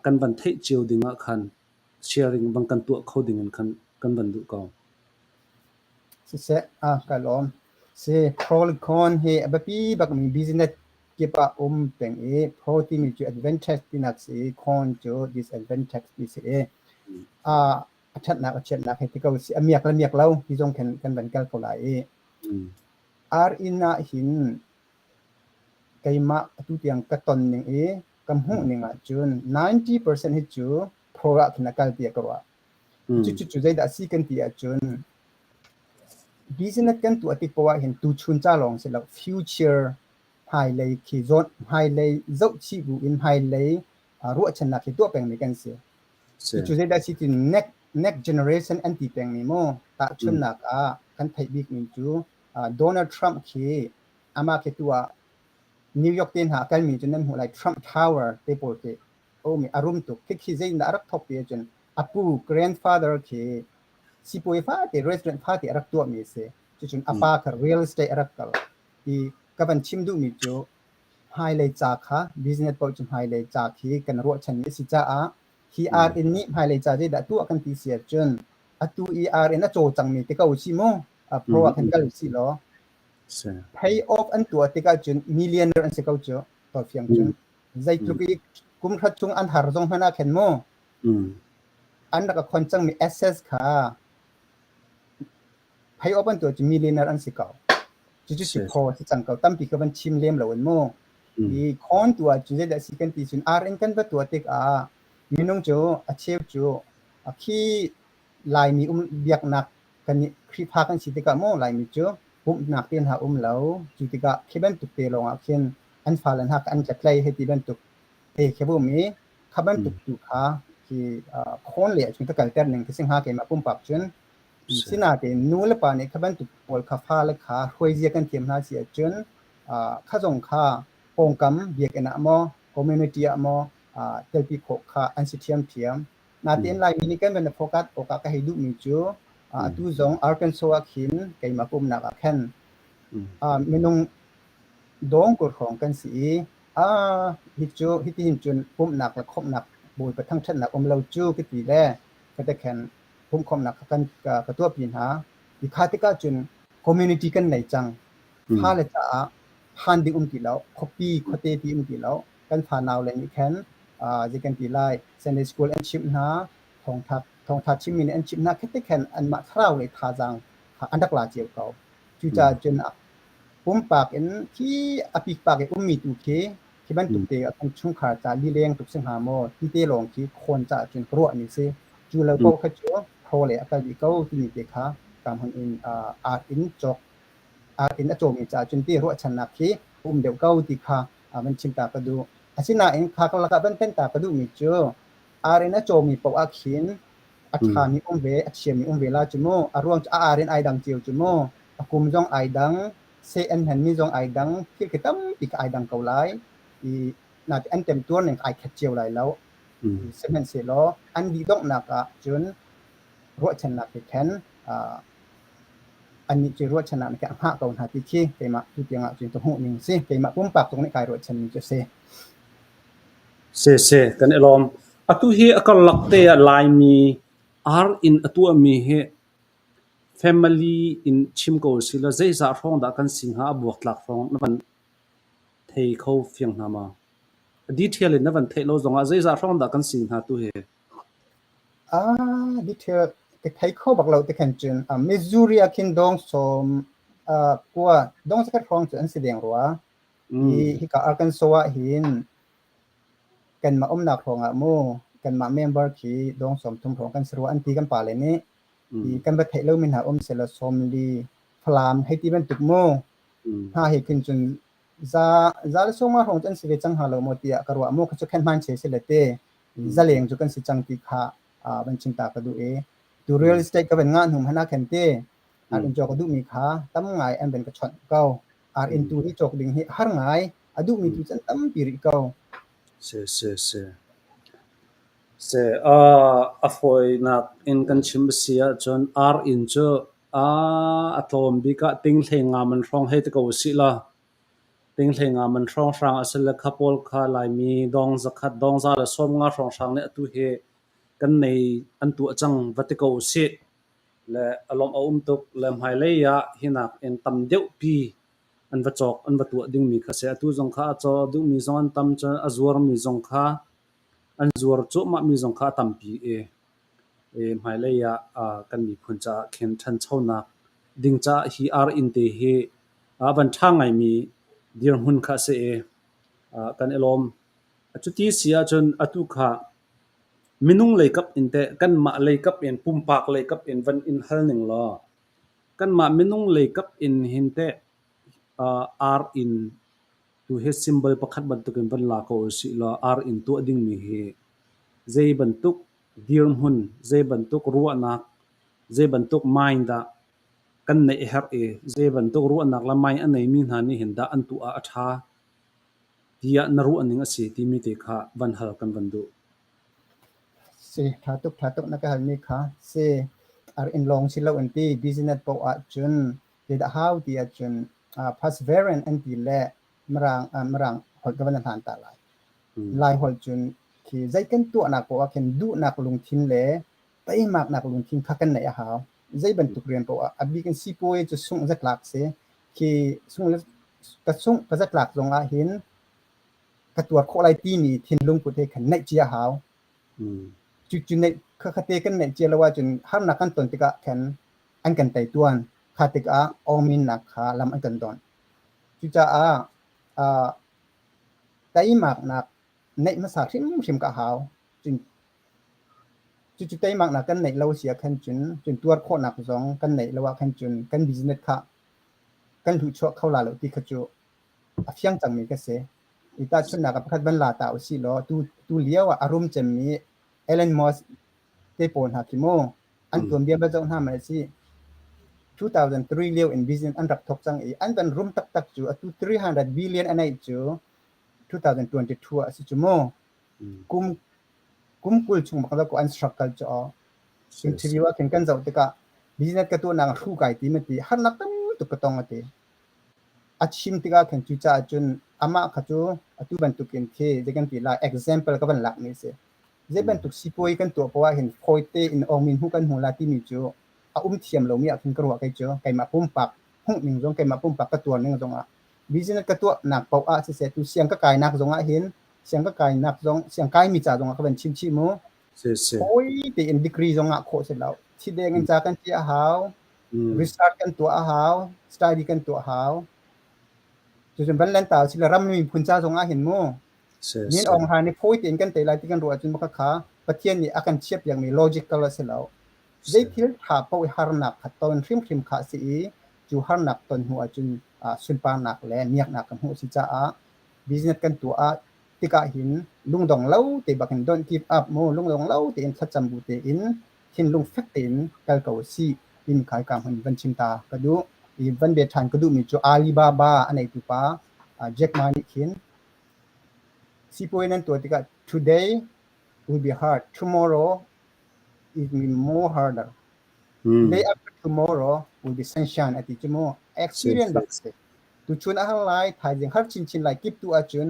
kan van theih cio ding ah khan sharing van kan tuah kho ding in khan kan van duh ko. Siseh, ka lawm. Si, pro le con hi a biapi bakmi business kip ah um peng i pro timi cu advantage tinak si i con cu disadvantage ti si i a ṭhatnak a chiatnak hei ti ko si. A miak le miak lo ti zong khan kan van kal ko lai i ar inn ah hin keimah atu tiang ka ton ning i ka hmuh ning ahcun 90% hi cu pro ah khin a kal tiah ka ruah. Cucu cu zeidah a si kan ti ahcun business kan tuah tik poah hin tuchun ca lawng si lo future hmailei khi zawn hmailei zohchih bu in hmailei ruahchannak hi tuah pengmi kan si. Cucu zeidah a si ti next next generation an ti pengmi mu. Tahchunhnak ah kan theih bikmi cu Donald Trump khi amah khi tu ah New York te hna a kalmi cu nan hmuh lai Trump Tower te pawl khi a um i a rum tuk. Khikhi zeitindah a rak thawk ti ahcun a pu grandfather khi sipuai fate restaurant fate a rak tuahmi a si. Cucun a pa kha real estate a rak kal. I ka van chim duhmi cu hmailei ca kha business paoh cu hmailei ca khi kan ruahchanmi a si caah hi ar inn nih hmailei ca zeidah tuah kan ti si ahcun atu i ar inn a caw cangmi te ko si mu pro ah khan kal usih law pay off an tuah tikah cun millionaire an si ko cu tawlfiang cun zeitluk i kum hrat chung an har zong hmanh ah khan mu an rak a khon cangmi assets kha pay off an tuah cu millionaire an si ko. Cucu si phaw si cang ko. Tampi ka van chim lem lo in mu. I khon tu ah cun zeidah si kan ti cun ar in kan va tuah tikah minung cu a cheu cu a khi Laimi um biaknak kan i Khrihfa kan si tikah maw Laimi cu pumhnak te hna um lo. Cu tikah khi bantuk te lawngah khin An fale hna kha an tlatlei hei ti bantuk te khi a um i kha bantuk tu kha khi khawn lei ahcun ka kalter ning khi si hnga keimah pumpak cun. Sinain nu le pa nih kha bantuk pawl kha fale kha hruaizia kan thiam hna si ahcun kha zong kha pawngkam biakinn ah maw community ah maw telpi khawh kha an si ṭhiamṭhiam. Natein Laimi nih kan van i focus awkah ka hei duhmi cu atu zong Arkansas ah khin keimah ka umnak ah khan minung dawngkur hrawng kan si i hi cu hitihin cun pumhnak le khawmhnak Bawipa thangṭhatnak um lo cu ka ti le ka te khan pumhkhawmhnak kha kan ka tuahpi hna. Hi kha tikah cun community kan nei cang. Fale caah phan ding um ti lo, khuapi khuate ti um ti lo. Kan fanau le nih khan zei kan ti lai, Sunday school an chimh hna, thawngtha thawngtha chimmi nih an chimh hna khi ti khan anmah thlarau lei thazaang kha an rak la cio ko. Cucaah cun pumpak in khi a pikpak i ummi tu khi khi bantuk te ah kan chungkhar ca lileng tuk si hnga maw ti te lawng khi khawn caah cun ka ruahmi si. Cu lo paoh kha cu tho le a kal dih ko timi te kha ka hmun in art in cawk art in a cawmi caah cun ti ruahchannak khi a um deuh ko ti kha van chim ta ka duh. Asinain kha ka lakah van pen ta ka duhmi cu ar in a cawmi paoh ah khin a ṭhami um ve, a chiami um ve la cu mu. A ruang cu a ar in ai dang cio cu mu. A kum zong ai dang, seh an hmanmi zong ai dang, thil khi tampi kha ai dang ko lai. I natin an temtuar ning ai khat cio lai lo. Sihmanhsehlaw an dih donghnak ah cun ruahchannak he khan annih cu ruahchannak nih khan a hngah ko hna ti khi keimah tu tiang ah cun ka hmuh ning a si. Keimah pumpak zong nih kai ruahchanmi cu a si. Siseh, kan i lawm. Atu hi a karlak te ah Laimi ar in a tuahmi hi family in chim ko usih law zeizah hrawng dah kan si hnga? A buaktlak hrawng na van thei kho fiang hna maw? A detail in na van theih lo zongah zeizah hrawng dah kan si hnga tu hi? Ah, detail ka thei kho bak lo ti khan cun Missouri ah khin dawng sawm kua dawng zakhat hrawng cu an si deng rua. Hi hika Arkansas ah hin kanmah umnak hrawng ah mu kanmah member khi dawng 30 hrawng kan si rua an ti kan pale nih. Hi kan va theih lomi hna um selaw 40 Falam hei ti bantuk mu. Hna he khin cun za za le sawma hrawng cu an si ve cang hnga lo maw tiah ka ruah mu kha cu khen hman che si le te zaleng cu kan si cang ti kha van chim ta ka duh i tu real estate ka van ngah hnu hmanh ah khan te ar in cawk a duhmi kha tam ngai an van ka chawnh ko. Ar in tu hi cawk ding hi har ngai a duhmi tu can tampi rih ko. Si si si. Si a fawinak in kan chim a si ahcun ar inn cu a tlawm bik ah ting hlei nga man hrawng hei ti ko usih law ting hlei nga man hrawnghrang a si le kha pawl kha Laimi dawng zakhat dawng za le 50 hrawnghrang nih atu hi kan nei an tuah cang va ti ko usih. Le a lawmh a um tuk le hmailei ah hi nakin tam deuhpi an va cawk an va tuah dingmi kha si. Atu zong kha a caw duhmi zong an tam cun a zuarmi zong kha an zuar cuahmahmi zong kha a tampi i hmailei ah kan miphun caah khin ṭhanchonak ding caah hi ar inn te hi a van ṭha ngaimi dirhmun kha a si i kan i lawm. Cuti si ahcun atu kha minung leikap in teh kanmah leikap in pumpak leikap in van in hal ning law kanmah minung leikap in hin teh ar inn tu hi symbol pakhat bantukin van la ko usih law ar inn tuah dingmi hi zei bantuk dirhmun, zei bantuk ruahnak, zei bantuk mind dah kan neih a herh i zei bantuk ruahnak le mind a neimi hna nih hin dah an tuah ah a ṭha tiah na ruah ning a si timi te kha van hal kan van duh. Si, ṭha tuk, ṭha tuk na ka halmi kha. Si, ar inn lawng si lo an ti. Business paoh ahcun zeidah hau ti ahcun perseverance an ti le Mirang, Mirang holh ka van hlan ta lai. Lai holh cun khi zei kan tuahnak paoh ah khin duhnak lungthin le teimaknak lungthin kha kan neih a hau. Zei bantuk rian paoh ah a bik in sipuai cu sungh zatlak si. Khi sungh ka sungh ka zatlak zong ah hin ka tuar khawh lai timi thinlung put he khan neih cia a hau. Cu cu neih khate kan neih cia lo ahcun harnak kan ton tikah khan an kan tei tuan. Kha tikah awngminnak kha lam an kan donh. Cucaah teimaknak neih hmasa hrimhrim ka hau. Cun cucu teimaknak kan neih lo si ah khan cun cun tuar khawhnak zong kan neih lo ah khan cun kan business kha kan hluhchuah kho la lo ti kha cu a fiang cangmi ka si. I tahchunhnak ah pakhat van la ta usih law tu lio ah a rum cemmi Elon Musk te pawl hna khi mu an tuanbia va zoh hna hmanh si 2003 lio in business an rak thawk cang i an van rum taktak cu atu 300 billion a neih cu 2022 ah a si cu mu. Kum kum 20 chung bak ko an struggle cu aw. Interview ah khin kan zoh tikah business ka tuahnak hru kai ti ma ti harnak tam tuk ka tong a ti. A chim tikah khin cucaah cun amah kha cu atu bantukin khi zei kan ti lai example ka van lakmi a si. Zei bantuk sipuai kan tuah poah ah hin fawi tein awngmin hmuh kan hmu la timi cu a um thiam lomi ah khin ka ruah kei cu keimah pumpak hmuhning zong keimah pumpak ka tuar ning zongah business ka tuahnak paoh ah siseh tu siang ka kainak zongah hin siang ka kainak zong siang kaimi ca zongah ka van chim chih mu. Fawi tein degree zongah khawh si lo. Thi deng in ca kan ti a hau. Research kan tuah a hau, study kan tuah a hau. Cucun van lan ta sila ram miphun ca zong ah hin mu. Min Aung Hlaing nih fawi tein kan tei lai ti kan ruah ahcun maka kha Pathian nih a kan chiah piakmi logical a si lo. Zei thil ṭha paoh i harnak kha ton hrimhrim kha a si i cu harnak ton hnu ahcun sunparnak le miaknak kan hmuh a si caah business kan tuah ah tikah hin lungdong lo te bakin don't give up mu lungdong lo tein thlacam bu tein thinlung fek tein kal ko sih timi kha hika hmun van chim ta ka duh. I van bia ṭhan ka duhmi cu Alibaba a neitu pa Jack Ma nih khin sipuai nan tuah tikah today will be hard, tomorrow it will be more harder. Day after tomorrow will be sunshine a ti cu mu. Experience bak si. Tuchun a har lai, thaizing har chinchin lai kip tu ahcun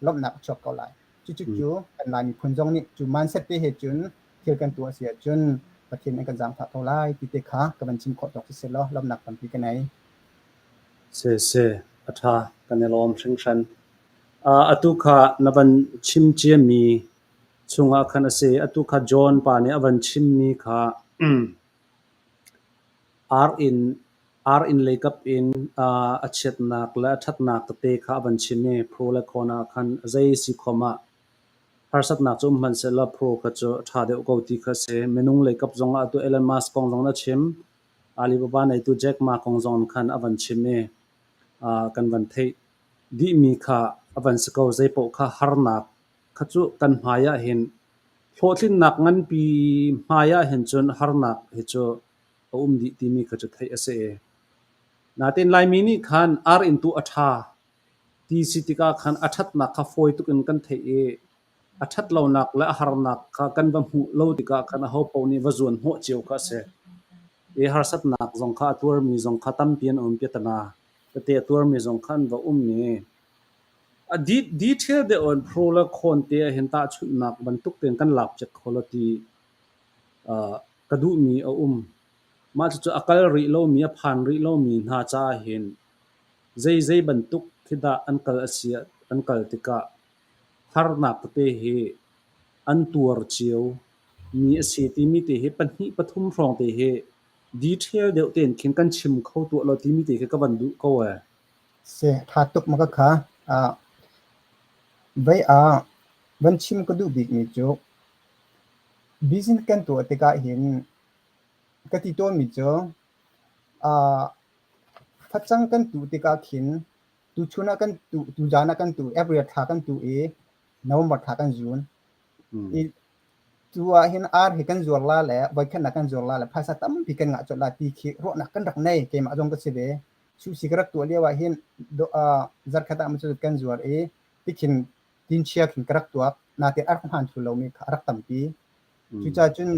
lawmhnak a chuak ko lai. Cucu cu kan Lai miphun zong nih cu mindset te he cun thil kan tuah si ahcun Pathian nih kan zaangfah ko lai ti te kha ka van chim khawh tawk si law lawmhnak tampi ka nei. Si si, a ṭha, kan i lawm hringhran. Atu kha na van chim ciami chungah khan a si. Atu kha John pa nih a van chimmi kha ar in ar inn leikap in a chiatnak le a ṭhatnak tete kha a van chim i pro le con ah khan zei si khom ah harsatnak cu um hmanhsehlaw pro kha cu a ṭha deuh ko ti kha a si. Minung leikap zongah atu Elon Musk kong zong na chim. Alibaba neitu Jack Ma kong zong khan a van chim i kan van theih dihmi kha a van si ko. Zeipaoh kha harnak kha cu kan hmai ah hin hlawhtlinnak nganpi hmai ah hin cun harnak hi cu a um dih timi kha cu theih a si i natein Laimi nih khan ar inn tu a ṭha ti si tikah khan a ṭhatnak kha fawi tuk in kan theih i a ṭhat lonak le a harnak kha kan va hmuh lo tikah khan ahopaoh nih va zuan hnawh cio kha a si. I harsatnak zong kha a tuarmi zong kha tampi an um piatana tete a tuarmi zong kha an va um i a detail deuh in pro le con te ah hin tahchunhnak bantuk tein kan lak piak kho lo ti ka duhmi a um. Mah cucu a kal rih lomi, a phan rih lomi hna caah hin zeizei bantuk khi dah an kal a si ah an kal tikah harnak tete hi an tuar cio mi a si timi te hi pahnih pathum hrawng te hi detail deuh tein khin kan chim kho tuah lo timi te khi ka van duh ko ee. Si, ṭha tuk ma ka kha. Vei ah van chim ka duh bikmi cu Business kan tuah tikah hin ka ti tawnmi cu facang kan tuh tikah khin tuchun ah kan tuh, tuzaan ah kan tuh, April thla kan tuh i November thla kan zun. I tu ah hin ar hi kan zuar la le voikhatnak kan zuar la le phaisa tampi kan ngah colh la ti khi ruahnak kan rak nei. Keimah zong ka si ve. Sushi ka rak tuah lio ah hin zarkhat ah maw kan zuar i tikhin tinchia khin ka rak tuak. Natin a rak hmaan thlu lomi kha a rak tampi. Cucaah cun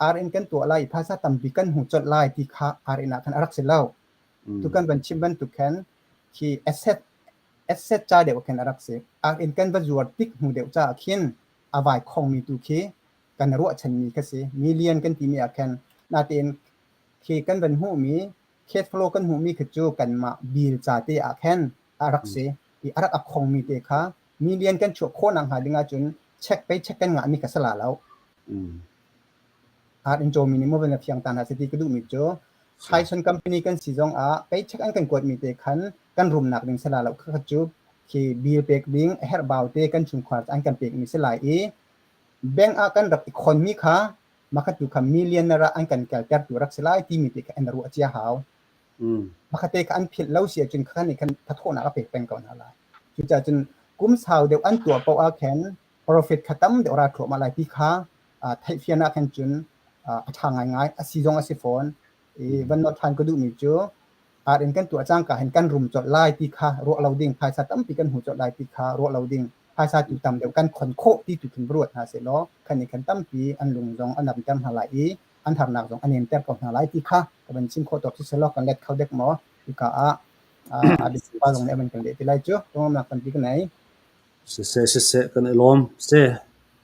ar in kan tuah lai i phaisa tampi kan hmu colh lai ti kha ar inn ah khan a rak si lo. Tukan van chim bantuk khan khi asset asset ca deuh khin a rak si. Ar inn kan va zuar tik hnu deuh caah khin a vai khongmi tu khi kan ruahchanmi kha si. Million kan timi ah khan natein khi kan van hmuhmi cash flow kan hmuhmi khi cu kanmah bill ca te ah khan a rak si. I a rak a khongmi te kha million kan chuah khawh nak hnga ding ahcun check pei check kan ngahmi ka si la lo. Ar in cawmi nih maw van fiang ta hna seh ti ka duhmi cu Tyson company kan si zong ah paycheck an kan kuatmi te khan kan rumnak ding si la lo. Khakhat cu khi bill pek ding a herhbau te kan chungkhar an kan pekmi si lai i bank ah kan rak i khonmi kha makhat tu kha millionaire ah an kan kalter tu rak si lai timi te kha an ruah cia hau. Makhat te kha an philh lo si ahcun kha nih khan thathawhnak a pek peng ko hna lai. Cucaah cun Kum sau deuh an tuah paoh ah khin profit kha tam deuh ra thluahmah lai ti kha theihfian ah khin cun a ṭha ngaingai. A si zong a si fawn. I van nolh ṭhan ka duhmi cu ar in kan tuah cangka hin kan rum colh lai ti kha ruah lo ding, phaisa tampi kan hmu colh lai ti kha ruah lo ding, phaisa tu tam deuh kan khon khawh ti tu khin ruat hna sehlaw khan nih khan tampi an lung zong a namter hna lai i an harnak zong a nemter ko hna lai ti kha ka van chim khawh tawk si sehlaw kan let kho dek maw? Hika ah a biapa zong nih a van kan leh ti lai cu. Ruahnak tampi ka nei. Siseh, siseh, kan i lawm. Se,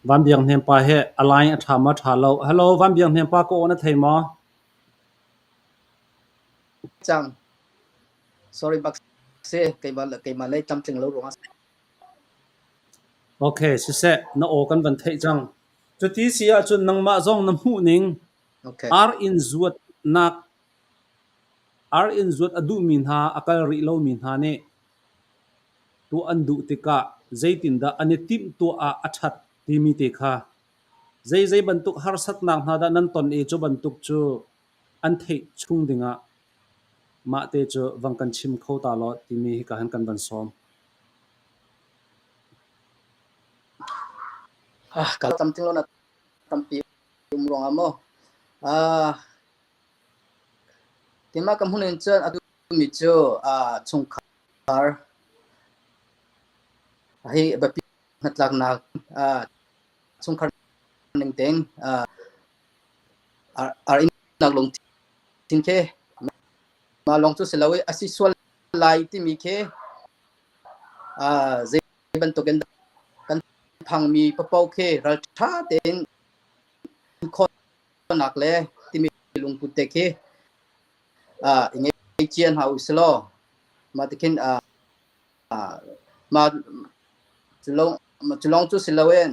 Van Biak Hnem pa he a line a ṭha maw ṭha lo? Hello, Van Biak Hnem pa ka aw na thei maw? Cang. Sorry bak se, keimah keimah lei tlamtling lo ruangah. Okay, siseh, na aw kan van theih cang. Cuti si ahcun nangmah zong na hmuh ning Okay. ar in zuatnak ar in zuat a duhmi hna a kal rih lomi hna nih tuah an duh tikah zeitindah an i timhtuah ah a ṭhat timi te kha zeizei bantuk harsatnak hna dah nan ton i cu bantuk cu an theih chung dingah mahte cu vang kan chim kho ta law timi hika hin kan van sawm. Ah, ka tam ting lo na tampi um ruangah maw? Ah, keimah ka hmun in cun atu mi cu ah chungkhar hi biapi hnatlaknak ah chungkhar ning tein ah ar nak lungthin khi mah lawng cu si lo i a si sual lai timi khi zei bantukin kan phangmi paoh khi ralṭha tein khawhnak le timi lungput te khi i ngei cia hna u sih law mah tikhin mah cu lawng cu si loin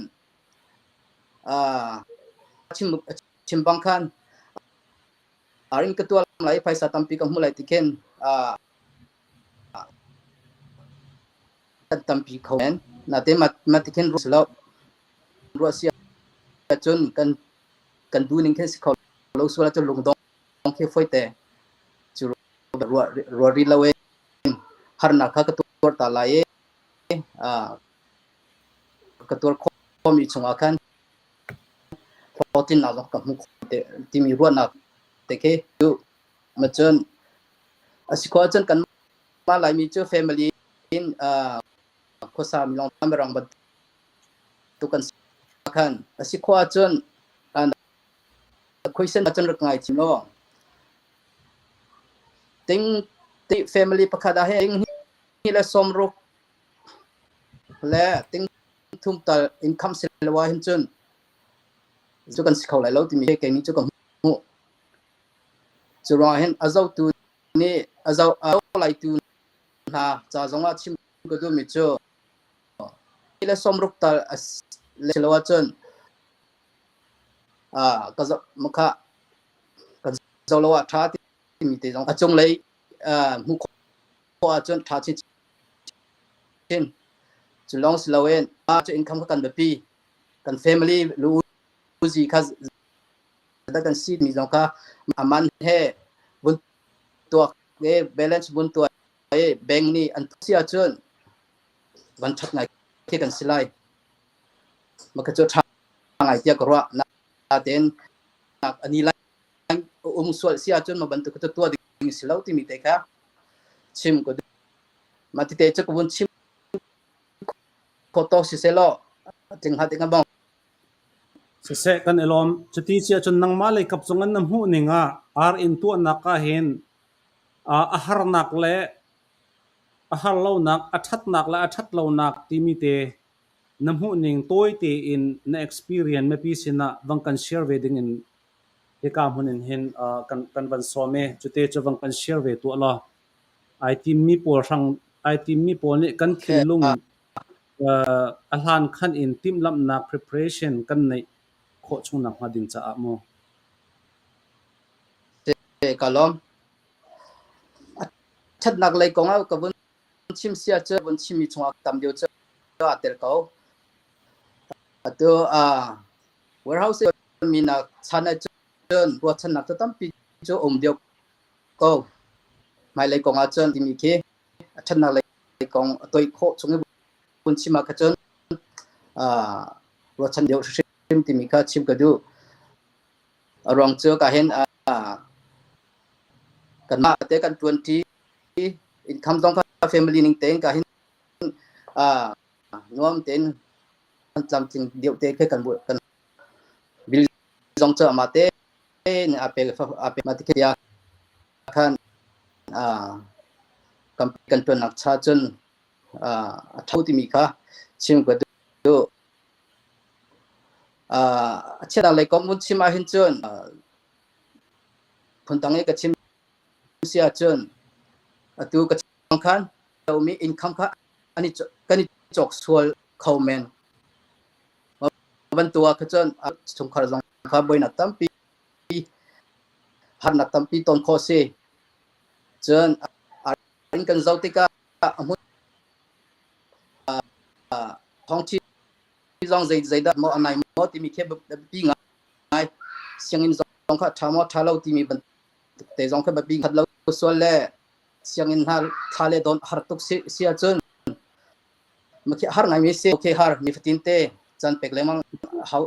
chim bang khan arin ka tuah lai phaisa tampi ka hmu lai ti khin kan tampi kho men. Natein mah ti khin ruah lo. Ruah si ahcun kan kan duh ning khin si kho lo sual ahcun lungdong khi fawi te. Cu ruah ruah rih lo in harnak kha ka tuar ta lai i ka tuar khawhmi chungah khan hlawhtlinnak zong ka hmu kho timi ruahnak te khi cu macun a si khawh ahcun kanmah Laimi cu family in khuasa mi lawng mirang bantuk kan si khan a si khawh ahcun khuaisen ahcun rak ngai thim law ting ti family pakhat ah hin hi le 60 le ting thum tal income si lo ah hin cun cu kan si kho lai lo timi kei nih cu ka hmuh. Cu ruangah hin a zohtu nih a zoh a laitu hna ca zongah chim ka duhmi cu le 60 tal a si lo ahcun ka zoh makha kan zoh lo ah ṭha timi te zong a cunglei hmuh khawh ahcun ṭha chin chin. Cu lawng si loin cu income kha kan biapi. Kan family lu uzi kha dah kan si mi zong kha aman he vun tuak e balance vun tuah e bank nih an si ahcun van ṭhat ngai khi kan si lai. Maka cu ṭha ngai tiah ka ruah. Natein ani lai um sual si ahcun ma bantuk cu tuah ding si lo timi te kha chim ka duh. Mah tete cu ka vun chim khawh tawk si sehlaw tling hnga ding a bong. Siseh, kan i lawm. Cuti si ahcun nangmah lei kap zong in na hmuh ning ah ar in tuahnak ah hin a harnak le a har lonak, a ṭhatnak le a ṭhat lonak timi te na hmuh ning tawi tein na experience mipi sinah vang kan share ve ding in hika hmun in hin kan van sawm i cute cu vang kan share ve tuah law ai timmi pawl hrang ai timmi pawl nih kan thinlung a hlan khan in timhlamhnak preparation kan neih khawh chung nakhnga ding caah mu. Ka lawm. A ṭhatnak lei kong ah ka vun chim si ahcun vun chimmi chungah tam deuh cu aa tel ko. Atu warehouse minak chan ahcun ruahchannak cu tampi cu um deuh ko. Hmailei kong ahcun timi khi a ṭhatnak lei kong a toih khawh chung i vun chim ah kha cun ruahchan deuh hrim timi kha chim ka duh. A ruang cu ka hin kanmah te kan ṭuanṭi income zong kha family ning tein ka hin nuam tein tlamtling deuh te khi kan kan bill zong cu amah te a pe a pe ma ti khan kan kan ṭuannak cha cun a ṭho timi kha chim ka duh. A chiatnak lei kong vun chim ahhin cun phundang i ka chim si ahcun atu ka chim khan lomi income kha an i kan i cawk sual kho men. Bantuk ah kha cun chungkhar zong kha buainak tampi harnak tampi ton khawh si. Cun in kan zoh tikah a hmun thawngṭhi zong zei zeidah maw a nai maw timi khi biapi ngai. Sianginn zong kha ṭha maw ṭha lo timi bantuk te zong kha biapi khat lo sual le sianginn hna thla le dawn har tuk si, si ahcun makhi har ngaimi si. Okay har nifatin te caan pek lengmang hau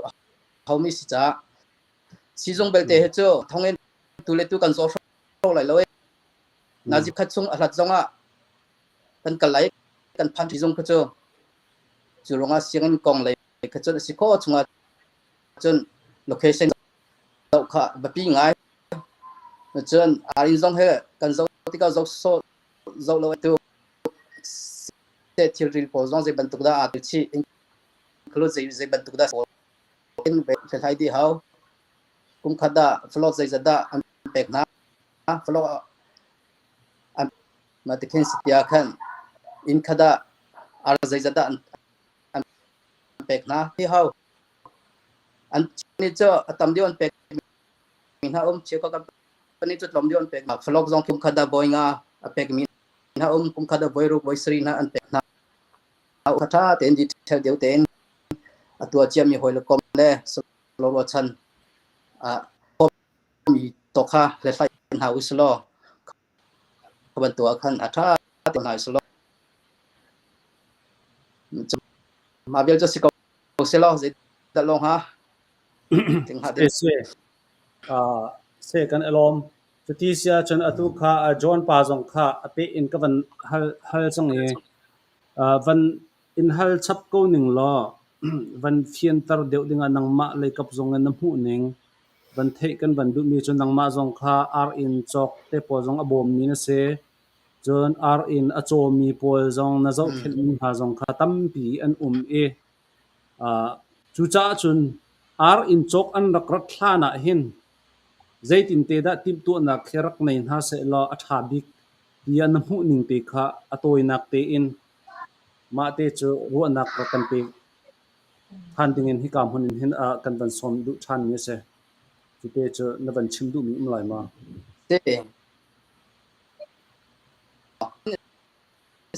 haumi si caah sizung belte hi cu thongin tu le tu kan zaw hro lai lo e. Nazi khat chung a hlat zong ah kan kal lai kan phan zung kha cu cu ruangah sianginn kong lei kha cun a si khawh chungah cun location zoh kha biapi ngai. Cun arin zong he kan zoh tikah zoh sawh zoh lo tu thilri pawl zong zei bantuk dah aa tel chih include zei zei bantuk dah pawl in hlathlai dih hau. Kum khat ah float zeizat dah an pek hna. Float an mah ti khin si tiah khan inn khat ah ar zeizat dah an pek hna hi hau. An nih cu a tam deuh an pek mi hna um cheukhat company cu tlawm deuh an pek hna. Float zong kum khat ah voi nga a pek mi hna um kum khat ah voi ruk voi sarih hna an pek hna. Ṭha tein detail deuh tein a tuah ciami hawi le kom le ruahchan mi tawk kha hlathlai hna usih law kha bantuk ah khan a ṭha te hna usih law mah vial cu si ko seh law zeidah lawng hnga ting hnga ding. Se kan i lawm. Cuti si ahcun atu kha John pa zong kha a peh in ka van hal hal cang i van in hal chap ko ning law van fianter deuh dingah nangmah leikap zong in na hmuh ning van theih kan van duhmi cu nangmah zong kha ar inn cawk te pawl zong a bawmmi na si. Cun ar inn a cawmi pawl zong na zohkhenhmi hna zong kha tampi an um i cucaah cun ar inn cawk an rak rat hlan ah hin zeitin te dah timhtuahnak hi rak nei hna sehlaw a ṭha bik tiah na hmuh ning te kha a tawinak tein mah te cu ruahnak rak kan pe ṭhan dingin hika hmun in hin kan van sawm duh ṭhanmi a si. Cute cu na van chim duhmi um lai ma?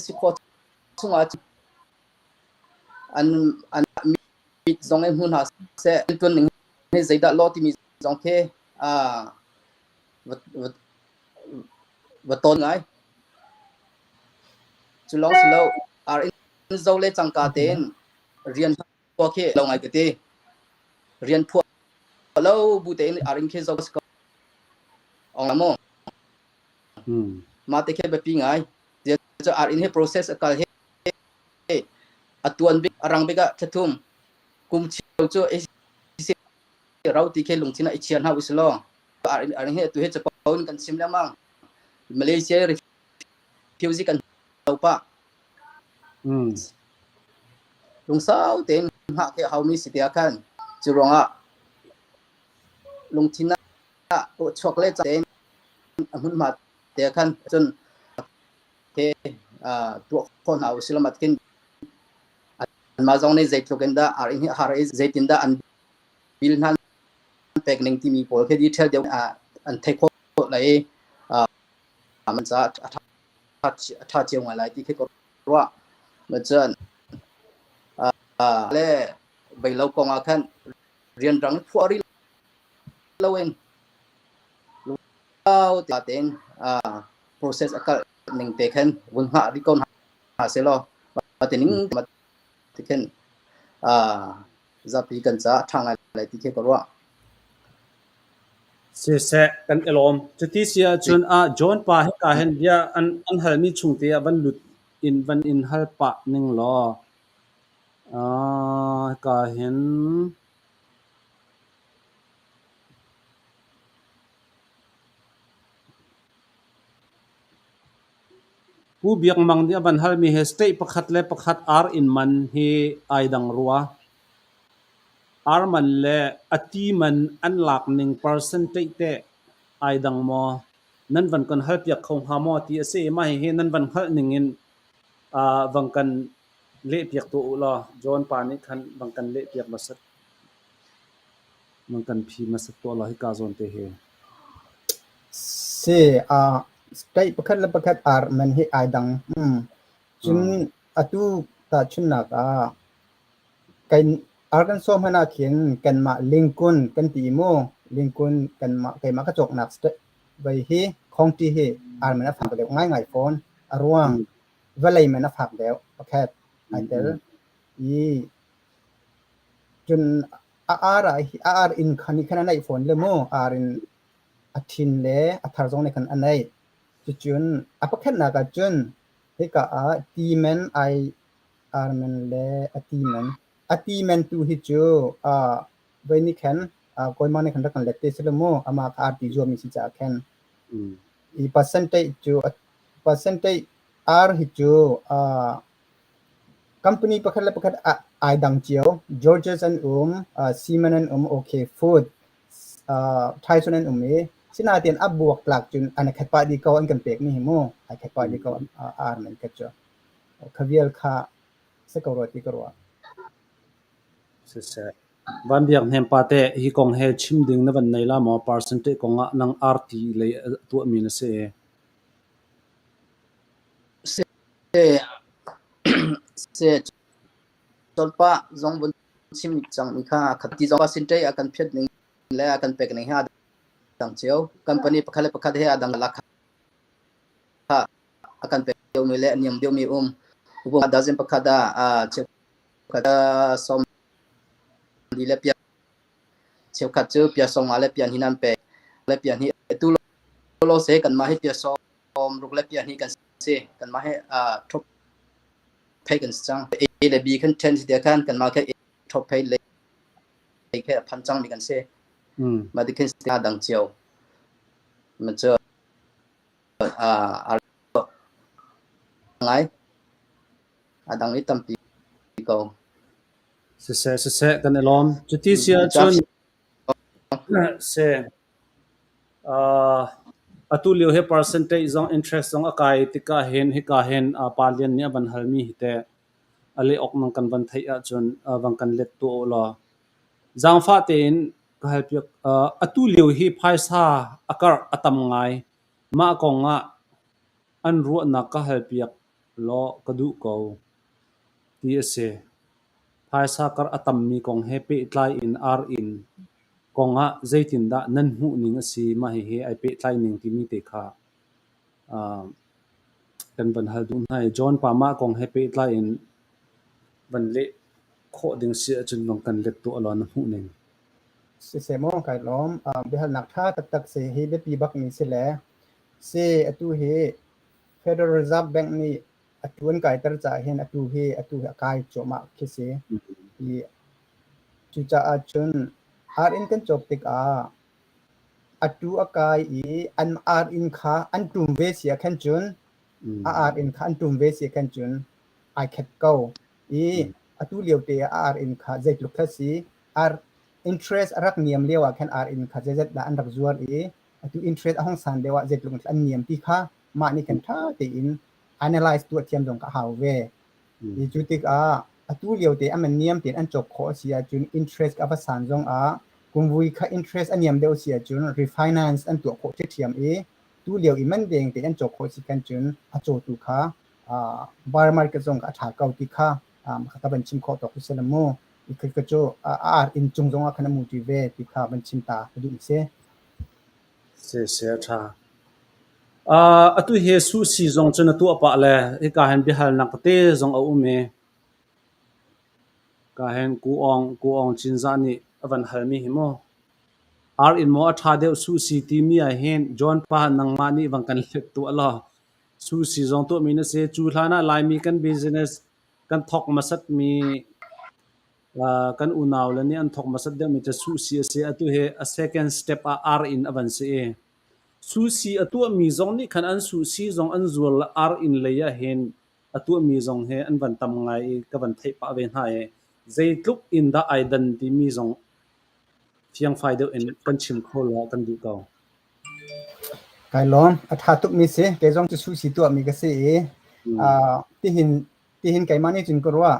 Si khawh chungah an an mit zong in hmu hna seh an ṭuan ning hi zeidah law timi zong khi va tawn ngai. Cu lawng si lo, ar in zo le cangka tein rian phuah khi lo ngai ka ti. Rian phuah lo bu tein ar in khi zo si ko. Ong la maw? Mah te khi biapi ngai. Cu ar in hi process a kal hi a tuan bik a rang bik ah thlathum kum cheu cu rau ti khi lungthin ah i chia hna usih law ar in hi atu hi capo in kan chim lengmang. Malaysia refugee kan lo pah. Lungsau tein hngah khi a haumi si tiah khan cu ruangah lungthin ah chuak le tein a hmunhma te khan cun ke tuah khawh hna usih law matkin anmah zong nih zeitluk in dah ar in hi har i zeitin dah an bil hna pek ning timi pawl khi detail deuh an theih khawh lai i man caah a ṭha cio ngai lai ti khi ka ruah. Cun le beilo kong ah khan rianrang phuah rih loin lungau tein process a kal ning te khan vun hngah rih ko hna seh law tining Tikhin zapi kan caah a ṭha ngai lai ti khi ka ruah. Siseh, kan i lawm. Cuti si ahcun ah John pa hika hin bia an, an halmi chung te ah van lut in van in hal pah ning law. Hika hin Pu Biak Mang nih a van halmi hi state pakhat le pakhat ar inn man hi ai dang rua. Ar man le a ti man an lak ning percentage teh ai dang maw? Nan van kan halpiak kho hnga maw ti a si i mah hihi nan van hngalh ning in vang kan lehpiak tuah u law John pa nih khan vang kan lehpiak hmasat. Vang kan phi hmasat tuah law hika zawn te hi. Si, state pakhat le pakhat ar man hi ai dang. Cun atu tahchunhnak ah kan Arkansas hmanh ah khin kanmah Lincoln kan ti mu. Lincoln kanmah keimah ka cawknak state vei hi county hi ar man a fak deuh ngaingai fawn. A ruang vawlei man a fak deuh pakhat ai tel. I cun a ar ah a ar inn kha nih khan a neih fawn le mu. Ar in a thin le a thar zong nih khan a neih. Cucun a pakhatnak ah cun hika ah ti man ai ar man le a ti man. A ti man tu hi cu voi nih khan Kawlmang nih khan rak kan let te sila mu. Amah kha arti zuammi si caah khan. I percentage cu percentage ar hi cu company pakhat le pakhat ai dang cio. Georges an um, Seaman an um, OK Food, Tyson an um i sinain a buaktlak cun an i khat pah dih ko an kan pekmi hi mu. Ai khat pah dih ko ar man khat cu. Kha vial kha si ko rua ti ka ruah. Siseh. Van Biak Hnem pa teh hi kong he chim ding na van nei la maw? Percentage kong ah nang arti lei a tuahmi na si i. Se cawlpah zong vun chim cang mi kha khati zong percentage a kan phiat ning le a kan pek ning he a dang cio. Company pakhat le pakhat he a dang la kha a kan pek deuhmi le a niam deuhmi um. Upum dozen pakhat ah cheukhat sawm li le pia cheukhat cu pia sawm nga le pia hnih an pek le pia hnih atu lo se kanmah hi pia sawm ruk le pia hnih kan si kanmah hi thop phei kan si cang A le B khan then si te khan kanmah khe thop phei le khe phan cang mi kan si ma ti khin dang cio ma cu a ngai a dang i tampi ko. Siseh, siseh, kan i lawm. Cuti si ahcun se atu lio hi percentage zong interest zong a kai tikah hin hika hin pa Lian nih a van halmi hi teh a leh awk nang kan van theih ahcun van kan let tuah u law. Zaangfah tein ka halpiak. Atu lio hi phaisa a karh a tam ngai. Mah kong ah an ruahnak ka halpiak law ka duh ko, ti a si. Phaisa karh a tammi kong he pehtlai in ar-inn kong ah zeitindah nan hmuhning a si? Mah hihi ai pehtlai ning timi te kha kan van hal duh hna i John pa mah kong he pehtlai in van leh khawh ding si ahcun van kan let tuah law na hmuhning. Siseh maw kai lawm. Biahalnak ṭha taktak si hi biapi bakmi si le si atu hi Federal Reserve Bank nih atu an kaiter caah hin atu hi atu hi a kai cuahmah khi si. I cucaah cun ar inn kan cawk tikah atu a kai i an ar inn kha an ṭum ve si ah khan cun a ar inn kha an ṭum ve si ah khan cun ai khat ko. I atu lio te ah a ar inn kha zeitluk kha si ar interest a rak niam lio ah khan ar inn kha zeizat dah an rak zuar i atu interest a hung san deuh ah zeitluk in an niam ti kha mah nih khan ṭha tein analyze tuah thiam zong kha a hau ve. I cu tikah atu lio te a man niam tein an cawk khawh a si ahcun interest a va san zong ah kumvui kha interest a niam deuh si ahcun refinance an tuah khawh ṭhiamṭhiam i tu lio i man deng tein an cawk khawh si khan cun a cawtu kha bar market zong kha a ṭha ko ti kha ka van chim khawh tawk si la mu. I ka cu a ar inn cung zong ah khan a mu ṭi ve ti kha van chim ta ka duh si. Si si a ṭha. Atu hi sushi zong cu na tuah pah le hika hin biahalnak tete zong a um i. Ka hen Ku Aung Ku Aung Cinzah nih a van halmi hi mu. Ar inn maw a ṭha deuh suhsi timi ahhin John pa nangmah nih van kan let tuah law suhsi zong tuahmi na si. Cu hlan ah Laimi kan business kan thawk hmasatmi kan unau le nih an thawk hmasat deuhmi cu suhsi a si. Atu hi a second step ah ar inn a van si i suhsi a tuahmi zong nih khan an suhsi zong an zuar le ar inn lei ahhin a tuahmi zong hi an van tam ngai i ka van theih pah ve hna i zeitluk in dah ai dan timi zong fiangfai deuh in kan chim kho law kan duh ko. Kai lawm. A ṭha tukmi si. Kei zong cu suhsi tuahmi ka si i tihin tihin keimah nih cun ka ruah.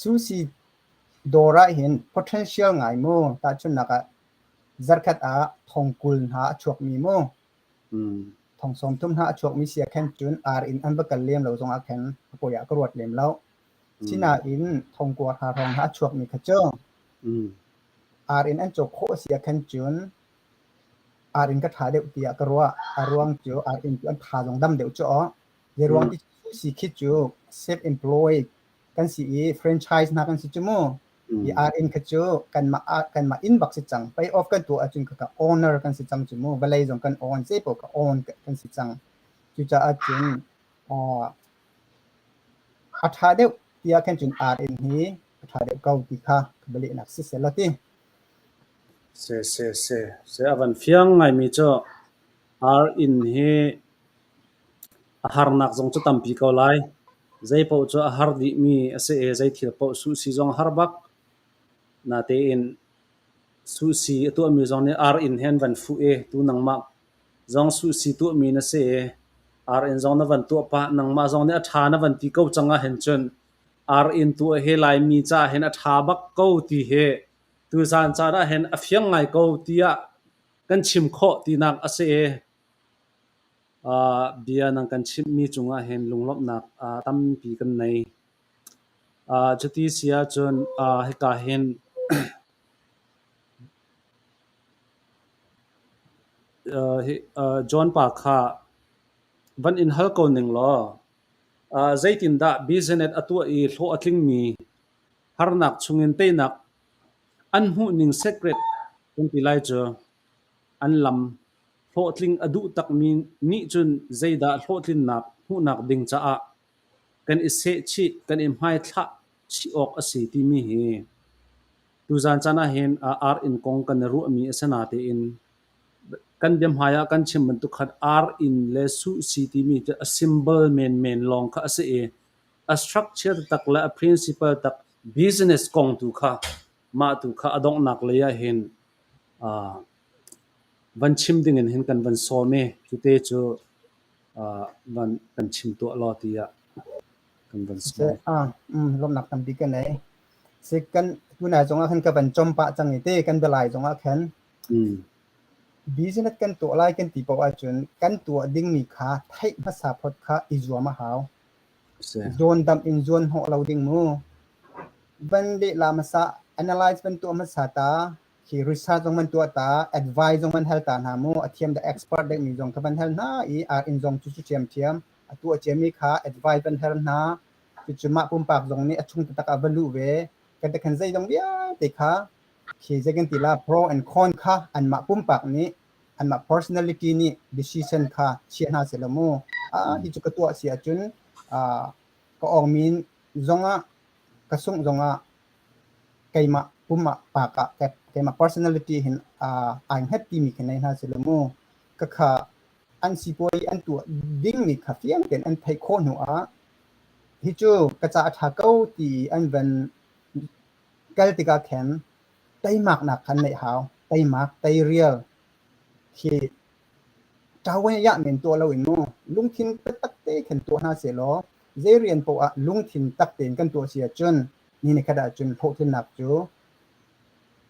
Suhsi dawr ah hin potential ngai mu. Tahchunhnak ah zarkhat ah thong 20 hna a chuakmi mu. Thong 30 hna a chuakmi si ah khan cun ar in an va kal lem lo zong ah khan a poi ah ka ruat lem lo. Sinain thong 90 hrawng hna a chuakmi kha cu ar in an cawk khawh a si ah khan cun ar in ka ṭha deuh tiah ka ruah. A ruang cu ar in cu an tha zong dam deuh cu aw. Zeiruang ti si khi cu self-employed kan si i franchise hna kan si cu mu. Hi ar inn kha cu kanmah kanmah inn bak si cang. Pay off kan tuah ahcun khakha owner kan si cang cu mu. Vawlei zong kan own, zeipaoh ka own kan si cang. Cucaah cun a ṭha deuh tiah khan cun ar inn hi a ṭha deuh ko ti kha ka bialehnak si seh law ti. Se se se se a van fiang ngaimi cu ar inn hi a harnak zong cu tampi ko lai. Zeipaoh cu a har dihmi a si i zei thil paoh suhsi zong a har bak. Natein suhsi a tuahmi zong nih ar inn he an van fuh i tu nangmah zong suhsi tuahmi na si i ar inn zong na van tuah pah. Nangmah zong nih a ṭha na van ti ko cang ahhin cun ar inn tuah hi Laimi caah hin a ṭha bak ko ti hi tuzaan caan ahhin a fiang ngai ko tiah kan chim khawh tinak a si i bia nan kan chimhmi cungah hin lunglawmhnak tampi kan nei. Cuti si ahcun hika hin John pa kha van in hal ko ning law zeitindah business a tuah i hlawh a tlingmi harnak chungin teinak an hmuhning secret kan ti lai cu an lam Hlawhtling a duh takmi nih cun zeidah hlawhtlinnak hmuhnak ding caah kan i sehchih, kan i hmaithlah chih awk a si timi hi tuzaan caan ahhin ar inn kong kan i ruahmi a si natein kan biahmai ah kan chim bantuk khan ar inn le suhsi timi cu a symbol menmen lawng kha a si i a structure tak le a principle tak business kong tu kha mah tu kha a donghnak lei ahhin Van chim dingin hin kan van sawm i cute cu van kan chim tuah law tiah kan van sawm. Lawmhnak tampi ka nei. Si kan tunai zongah khan ka van chom pah cang i te kan bialai zongah khan business kan tuah lai kan ti paoh ahcun kan tuah dingmi kha theih hmasa phot kha i zuam a hau. Zawn damh in zuan hnawh lo ding mu. Van lehla hmasa analyze van tuah hmasa ta Khi research zong van tuah ta, advice zong van hal ta hna mu, a thiam the expert deuhmi zong kha van hal hna i ar inn zong cu cu ṭhiamṭhiam a tuah ciami kha advice van hal hna. Cucu mah pumpak zong nih a chung taktak ah va luh ve. Kan te khan zeizong vialte kha khi zei kan ti la pro and con kha anmah pumpak nih anmah personality nih decision kha chia hna seh law mu. Ah hi cu ka tuah si ahcun ka awngmin zongah ka sungh zongah keimah pumah pak ah keimah personality hin ai hngat timi khi nei hna sila mu. Ka kha an sipuai an tuah dingmi kha fiang tein an theih khawh hnu ah hi cu ka ca a ṭha ko ti an van kal tikah khin teimaknak khan neih hau. Teimak, teirial khi ṭawen yah men tuah loin mu lungthin taktak te khin tuah hna sehlaw zei rian poah ah lungthin tak tein kan tuah si ahcun ni nikhat ahcun hlawhtlinnak cu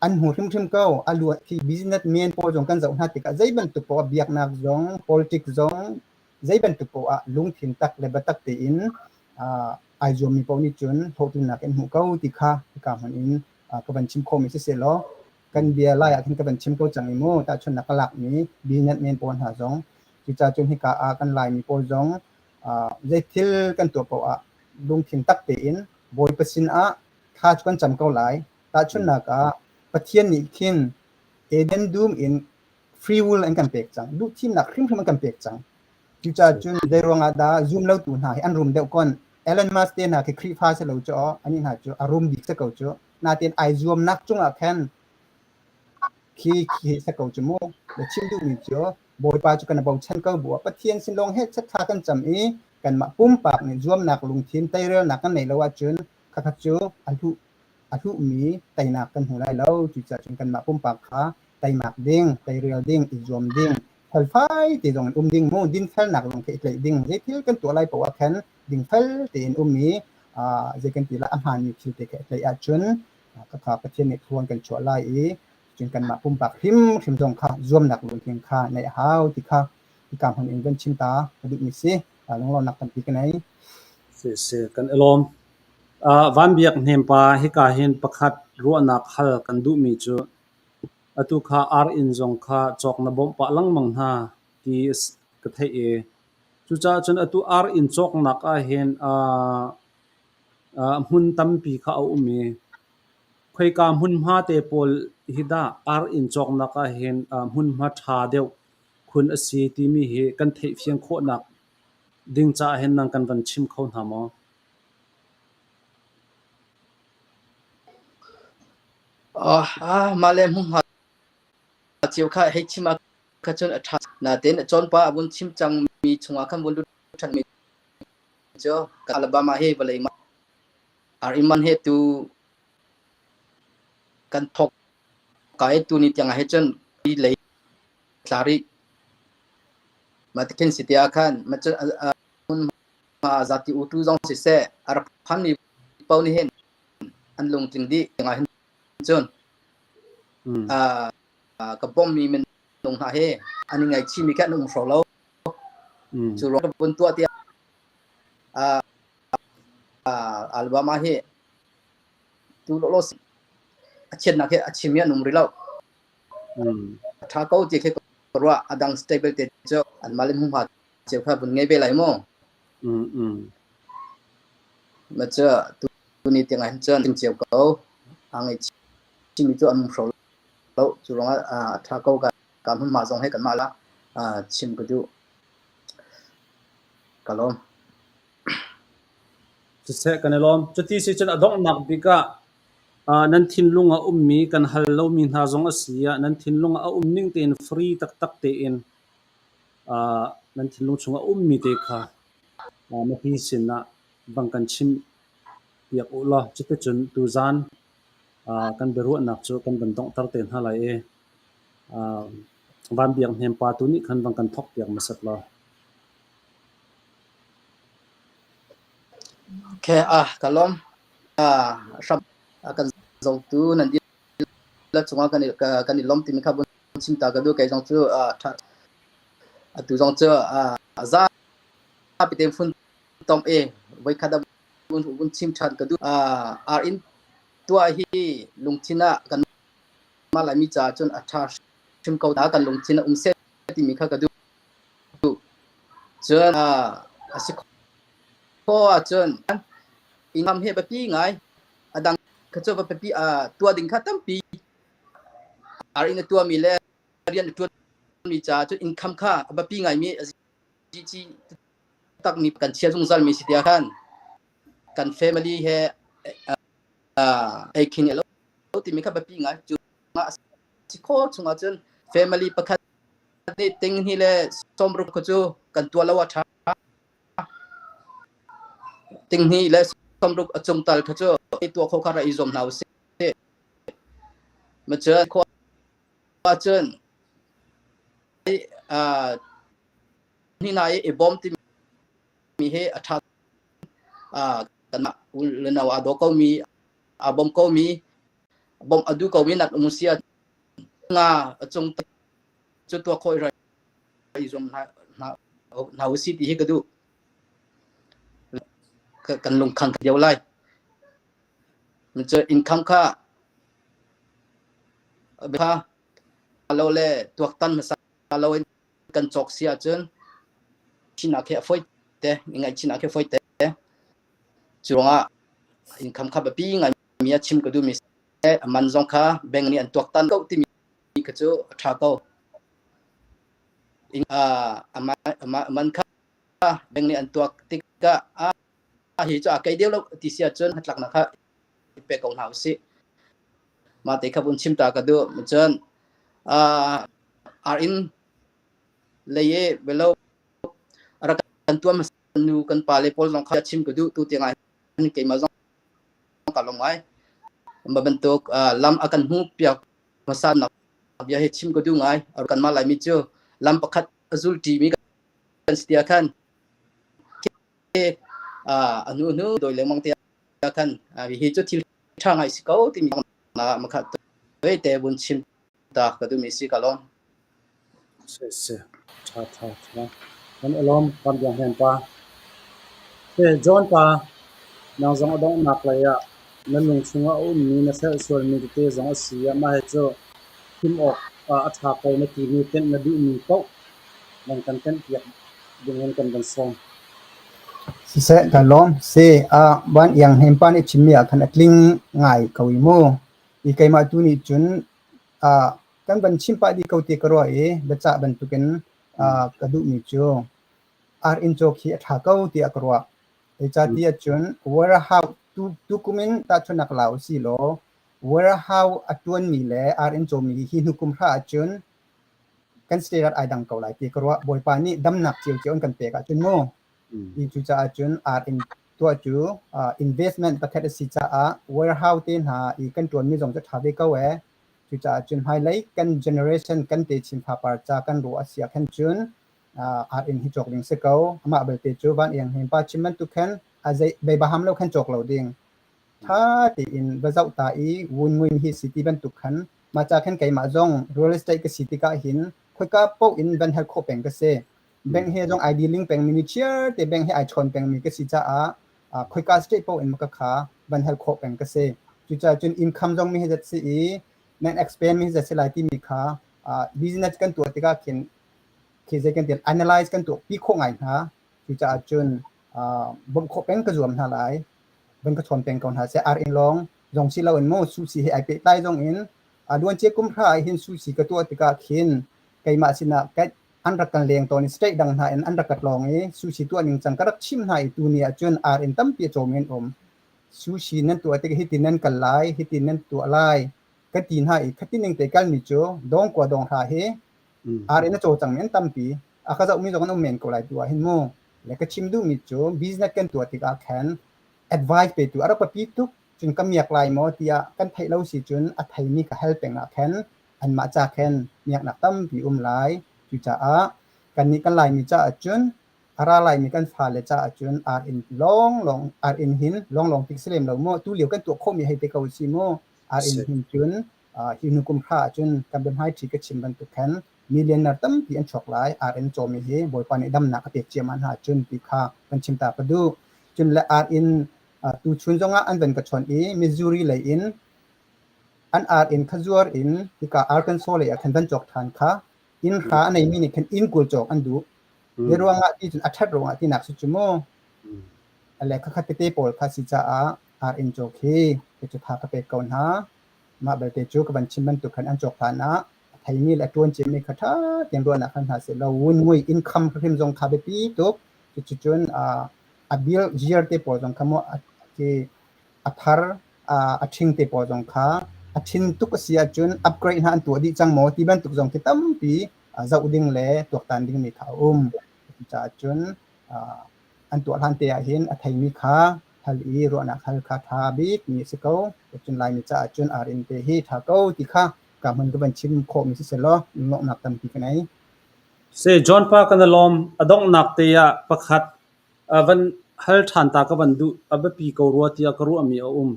an hmu hrimhrim ko. A luat khi business men pawl zong kan zoh hna tikah zei bantuk poah biaknak zong, politics zong, zei bantuk poah lungthin tak le biatak tein ai zuammi paoh nih cun hlawhtlinnak an hmuh ko ti kha hika hmun in ka van chim khawhmi siseh law kan bia lai ah khin ka van chim ko cang i mu tahchunhnak ka lakmi business men pawl hna zong cucaah cun hika ah kan Laimi pawl zong zei thil kan tuah paoh ah lungthin tak tein Bawipa sinah thla. Thla cu kan cam ko lai. Tahchunhnak ah Pathian nih khin Eden dum in free will an kan pek cang. Duhthimnak hrimhrim an kan pek cang. Cucaah cun zei ruangah dah zum lotu hna hi an rum deuh kon. Elon Musk te hna khi Khrihfa si lo cu anih hna cu a rum bik si ko cu. Nain ai zuamnak cungah khan khi khi si ko cu mu. Na chim duhmi cu Bawipa cu kan i bochan ko bu ah Pathian sin lawng he thla kan cam i kanmah pumpak nih zuamnak lungthin teirelnak kan neih lo ahcun khakha cu a hluh a hluhmi teinak kan hmu lai lo. Cucaah cun kanmah pumpak kha teimak ding, teirel ding, i zuam ding, felfai te zong in um ding mu, dinfelnak zong khi i tlaih ding. Zeithil kan tuah lai paoh ah khan dingfel tein um i zei kan ti lai a hmaanmi thil te kha i tlaih ahcun khakha Pathian nih thluan kan chuah lai i cun kanmah pumpak hrimhrim zong kha zuamnak lungthin kha neih a hau ti kha hika hmun in van chim ta ka duhmi si. Lunglawmhnak tampi ka nei. Si si kan i lawm. Van Biak Hnem pa hika hin pakhat ruahnak hal kan duhmi cu atu kha ar inn zong kha cawk na bawmh pah lengmang hna ti ka theih i cucaah cun atu ar inn cawknak ahhin hmun tampi kha a um i khoika hmunhma te pawl hi dah ar inn cawknak ahhin hmunhma ṭha deuh khun a si timi hi kan theihfian khawhnak ding caah hin nang kan van chim kho hna maw? Mah le hmunhma cio kha hei chim ah kha cun a ṭha. Nain a cawnpa a vun chim cangmi chungah khan vun lut ṭhanmi cu Alabama hi vawlei ar in man he tu kan thawk ka i tuni tiang ah hi cun lei tla rih. Mah ti khin si ti ah khan hmunhma zati utu zong siseh a rak phanmi paoh nih hin an lungtling dih tiang ah hin cun ka bawmmi minung hna hi an i ngaihchihmi kha an um hraw lo. Cu ruang ka vun tuah tiah Alabama hi tu lawlaw a chiatnak hi a chim i an um rih lo. A ṭha ko ti khi ka ruah. A dang state belte cu anmah le hmunhma cio kha vun ngei ve lai mu. Mah cu tuni tiang ah hin cun cio ko. Aa ngaihchihmi cu an um hraw lo. Cu ruangah a ṭha ko ka ka hmunhma zong hi kanmah la chim ka duh. Ka lawm. Siseh kan i lawm. Cuti si cun a donghnak bik ah nan thinlung ah ummi kan hal lomi hna zong a si ah nan thinlung ah a um ning tein free taktak tein nan thinlung chungah a ummi te kha mipi sinah bang kan chim piak u law cuticun tuzaan kan biaruahnak cu kan van donghter te hna lai i Van Biak Hnem pa tu nih khan van kan thawk piak hmasat law. Okay, ka lawm. Hram kan zotu nan dihlak cungah kan i lawm timi kha vun chim ta ka duh. Kei zong cu atu zong cu zapi tein fun tom i voikhat ah vun chim ṭhan ka duh. Ar inn tuah hi lungthin ah kanmah Laimi caah cun a ṭha hrim ko dah kan lungthin ah um seh timi kha ka duh. Cun a si khawh ahcun income hi biapi ngai. A dang kha cu biapi tuah ding kha tampi. Ar in a tuahmi le rian a ṭuanmi caah cun income kha a biapi ngaimi a si takmi kan chia zungzalmi si tiah khan kan family he ei khing lo timi kha biapi ngai. Cu a si khawh chungah cun family pakhat nih ting hnih le sawmruk kha cu kan tuah lo a ṭha. Ting hnih le sawmruk a cung tal kha cu tuah kho kha ra i zuam hna usih. Macun khua ahcun ni na i bawm timi hi a ṭha. Kanmah u le nau aa daw komi, aa bawm komi, bawmh a duh komi nak um sia nga a cung cu tuah khawh i zuam hna usih ti hi ka duh. Kan lungkhang deuh lai. Cun income kha kha lo le tuaktan hmasa lo in kan cawk si ahcun chinak hi a fawi te, ngaihchinak hi a fawi te. Cu ruangah income kha biapi ngai. mi a chim ka duhmi a man zong kha bank nih an tuaktan ko timi kha cu a ṭha ko. A man kha bank nih an tuak tikah hi cu a kei deuh lo ti si ahcun hnatlaknak kha i pe ko hna usih. Mah te kha vun chim ta ka duh. Cun ar inn lei i belo rak kan tuam nu kan pa le pawl zong kha chim ka duh tu tiang ah hin keimah zong ka lawm ngai. Mah bantuk lam a kan hmuh piak hmasa nak bia hi chim ka duh ngai. Kanmah Laimi cu lam pakhat a zul ṭimi kan si tiah khan a hnu hnu doi lengmang te ah khan hi cu thil ṭha ngai si ko timi makhat te vun chim ta ka duhmi si ka lawm. Si si ṭha ṭha ṭha. Kan i lawm kan biang hen pa. Te John pa nang zong a donghnak lei ah na lung chungah a ummi na hrelh sualmi tete zong a si ah mah hi cu thim awk a ṭha ko na timi tenh na duhmi paoh nan kan tenhpiak ding in kan van sawm. Siseh ka lawm. Si ah van iang hnem pa nih chimmi ah khan a tling ngai ko i mu. I keimah tu nih cun ah kan van chim pah dih ko ti ka ruah i biacah bantukin ah ka duhmi cu ar inn cawk hi a ṭha ko tiah ka ruah. Zeicahtiah cun warehouse tu tukum in tahchunhnak la usih law warehouse a ṭuanmi le ar inn cawmi hi hnu kum hra ahcun kan state ai dang ko lai ti ka ruah. Bawipa nih damnak ciocio an kan pek ahcun mu. Hi cucaah cun ar inn tuah cu investment pakhat a si caah warehouse te hna i kan ṭuanmi zong cu ṭha ve ko ee. Cucaah cun hmailei kan generation kan techin fapar ca kan ruah a si ah khan cun ar inn hi cawk ding si ko. Amah belte cu van iang hnem pa chim bantuk khan a zei beibaham lo khan cawk lo ding. Ṭha tein va zoh ta i win-win hi si ti bantuk khan mah ca khan keimah zong real estate ka si tikah hin khoika paoh in van hal khawh peng ka si. Bank he zong ai dealing pengmi ni chiar te bank he ai chawn pengmi ka si caah khoika state paoh in ka kha van hal khawh peng ka si. Cucaah cun income zong mi hi zat si i nan expand mi hi zat si lai timi kha business kan tuah tikah khin khi zei kan ti analyze kan tuah pi khawh ngai hna. Cucaah cun bawmh khawh peng ka zuam hna lai. Van ka chawn peng ko hna seh. Ar inn lawng zong si loin mu sushi he ai pehtlai zong in a luancia kum hra ah hin sushi ka tuah tikah khin keimah sinah an rak kan leng tawn i state dang hna in an rak ka tlawng i sushi tuah ning cang ka rak chim hna i tuni ah cun ar in tampi a cawm in um. Sushi nan tuah tik hitin nan kal lai, hitin nan tuah lai ka ti hna i khati ning te kalmi cu dawng kua dawng hra hi ar in a caw cangmi an tampi. A ka zohmi zong an um men ko lai tu ah hin mu. Le ka chim duhmi cu business kan tuah tikah khan advice petu a rak biapi tuk. Cun ka miak lai maw tiah kan theih lo si cun a theimi ka hal peng ah khan anmah ca khan miaknak tampi um lai. Cucaah kannih kan Laimi caah cun a ra laimi kan fale caah cun ar inn lawnglawng ar inn hin lawnglawng tik si lem lo maw tulio kan tuah khawhmi hei te ko si mu ar inn hin cun hi hnu kum hra ahcun kan biahmaiṭhi ka chim bantuk khan millionaire tampi an chuak lai ar inn cawmi hi Bawipa nih damnak a pek ciammam hna ahcun ti kha kan chim ta ka duh. Cun le ar inn tuchun zongah an van ka chawnh i Missouri lei in an ar inn kha zuar in hika Arkansas lei ah khan van cawk ṭhan kha inn hra a neimi nih khan inn 20 cawk an duh. Hi ruangah ti cun a ṭhat ruangah tinak si cu mu. Le khakhat tete pawl kha si caah ar inn cawk hi cu tha ka pek ko hna. Mah belte cu ka van chim bantuk khan an cawk hlan ah a theimi le a ṭuan ciami kha ṭha tein ruahnak khan hna seh law wunmui income hrim zong kha biapi tuk. Cuticun a bill year te pawl zong kha mu a thar a ṭhing te pawl zong kha a ṭhin tuk a si ahcun upgrade hna an tuah dih cang maw ti bantuk zong khi tampi zoh ding le tuaktan dingmi kha a um. Cucaah cun an tuah hlan te ahhin a theimi kha hal i ruahnak hal kha ṭha bikmi a si ko. Cun Laimi caah cun ar inn te hi ṭha ko ti kha ka hmun ka van chim khawhmi si sehlaw lawmhnak tampi ka ngei. Si John pa kan i lawm. A donghnak te ah pakhat van hal ṭhan ta ka van duh. A biapi ko rua tiah ka ruahmi a um.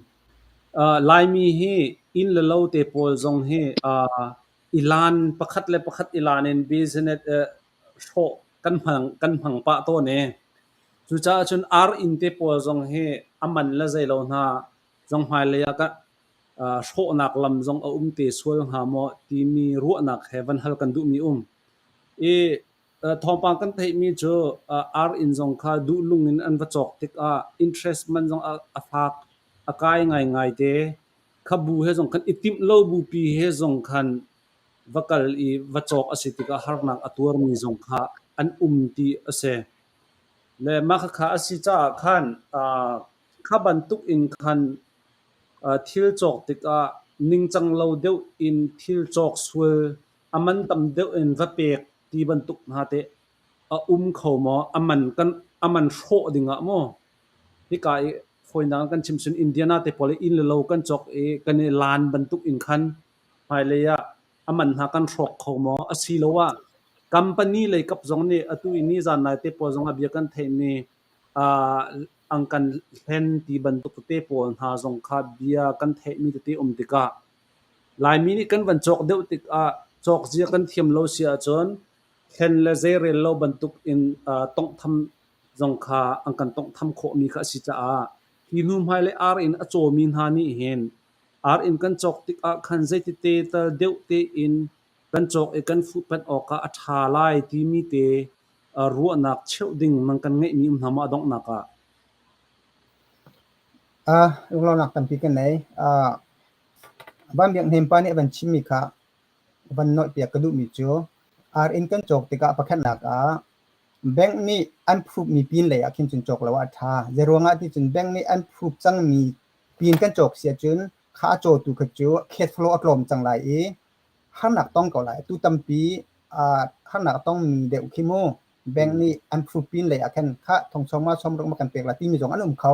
Laimi hi inn le lo te pawl zong hi i laan pakhat le pakhat i laan in business hrawh kan hmang pah tawn i cucaah cun ar inn te pawl zong hi a man le zei lo hna zong hmailei ah hrawhnak lam zong a um te sual hnga maw timi ruahnak he van hal kan duhmi um. I thawngpang kan theihmi cu ar inn zong kha duhlung in an va cawk tikah interest man zong a fak. a kai ngaingai te. Kha bu he zong khan i timh lo bupi he zong khan va kal i va cawk a si tikah harnak a tuarmi zong kha an um ti a si. Le mah khakha a si caah khan kha bantuk in khan thil cawk tikah ningcang lo deuh in thil cawk sual, a man tam deuh in va pek ti bantuk hna teh a um kho maw? A man hrawh dingah maw? Hika i fawinak in kan chim cun Indiana te pawl i inn le lo kan cawk i kan i laan bantuk in khan hmailei ah a man hna kan hrawk kho maw? Asiloah company lei kap zong nih atu i nizan lai te pawl zong ah bia kan theihmi an kan hlen ti bantuk tete pawl hna zong kha bia kan theihmi tete um tikah Laimi nih kan van cawk deuh tikah cawk zia kan thiam lo si ahcun hlen le zeirel lo bantuk in tawnghtham zong kha an kan tawnghtham khawhmi kha a si caah hi hnu hmailei ar in a cawmi hna nih hin ar in kan cawk tikah khan zeitite tal deuh tein kan cawk i kan fuhpanh awkah a ṭha lai timi te ruahnak cheuh ding nan kan ngeihmi um hna maw a donghnak ah? Lunglawmhnak tampi ka nei. Van Biak Hnem pa nih a van chimmi kha van nolhpiak ka duhmi cu ar inn kan cawk tikah pakhatnak ah bank nih an phupmi pin lei ah khin cun cawk lo ah a ṭha. Zeiruangah ti cun bank nih an phup cangmi pin kan cawk si ahcun kha a cawtu kha cu cash flow a tlawm cang lai i harnak tong ko lai. Atu tampi harnak a tongmi deuh khi mu bank nih an phup pin lei ah khan khah thongchong ma somruk ma kan pek la timi zong an um kho.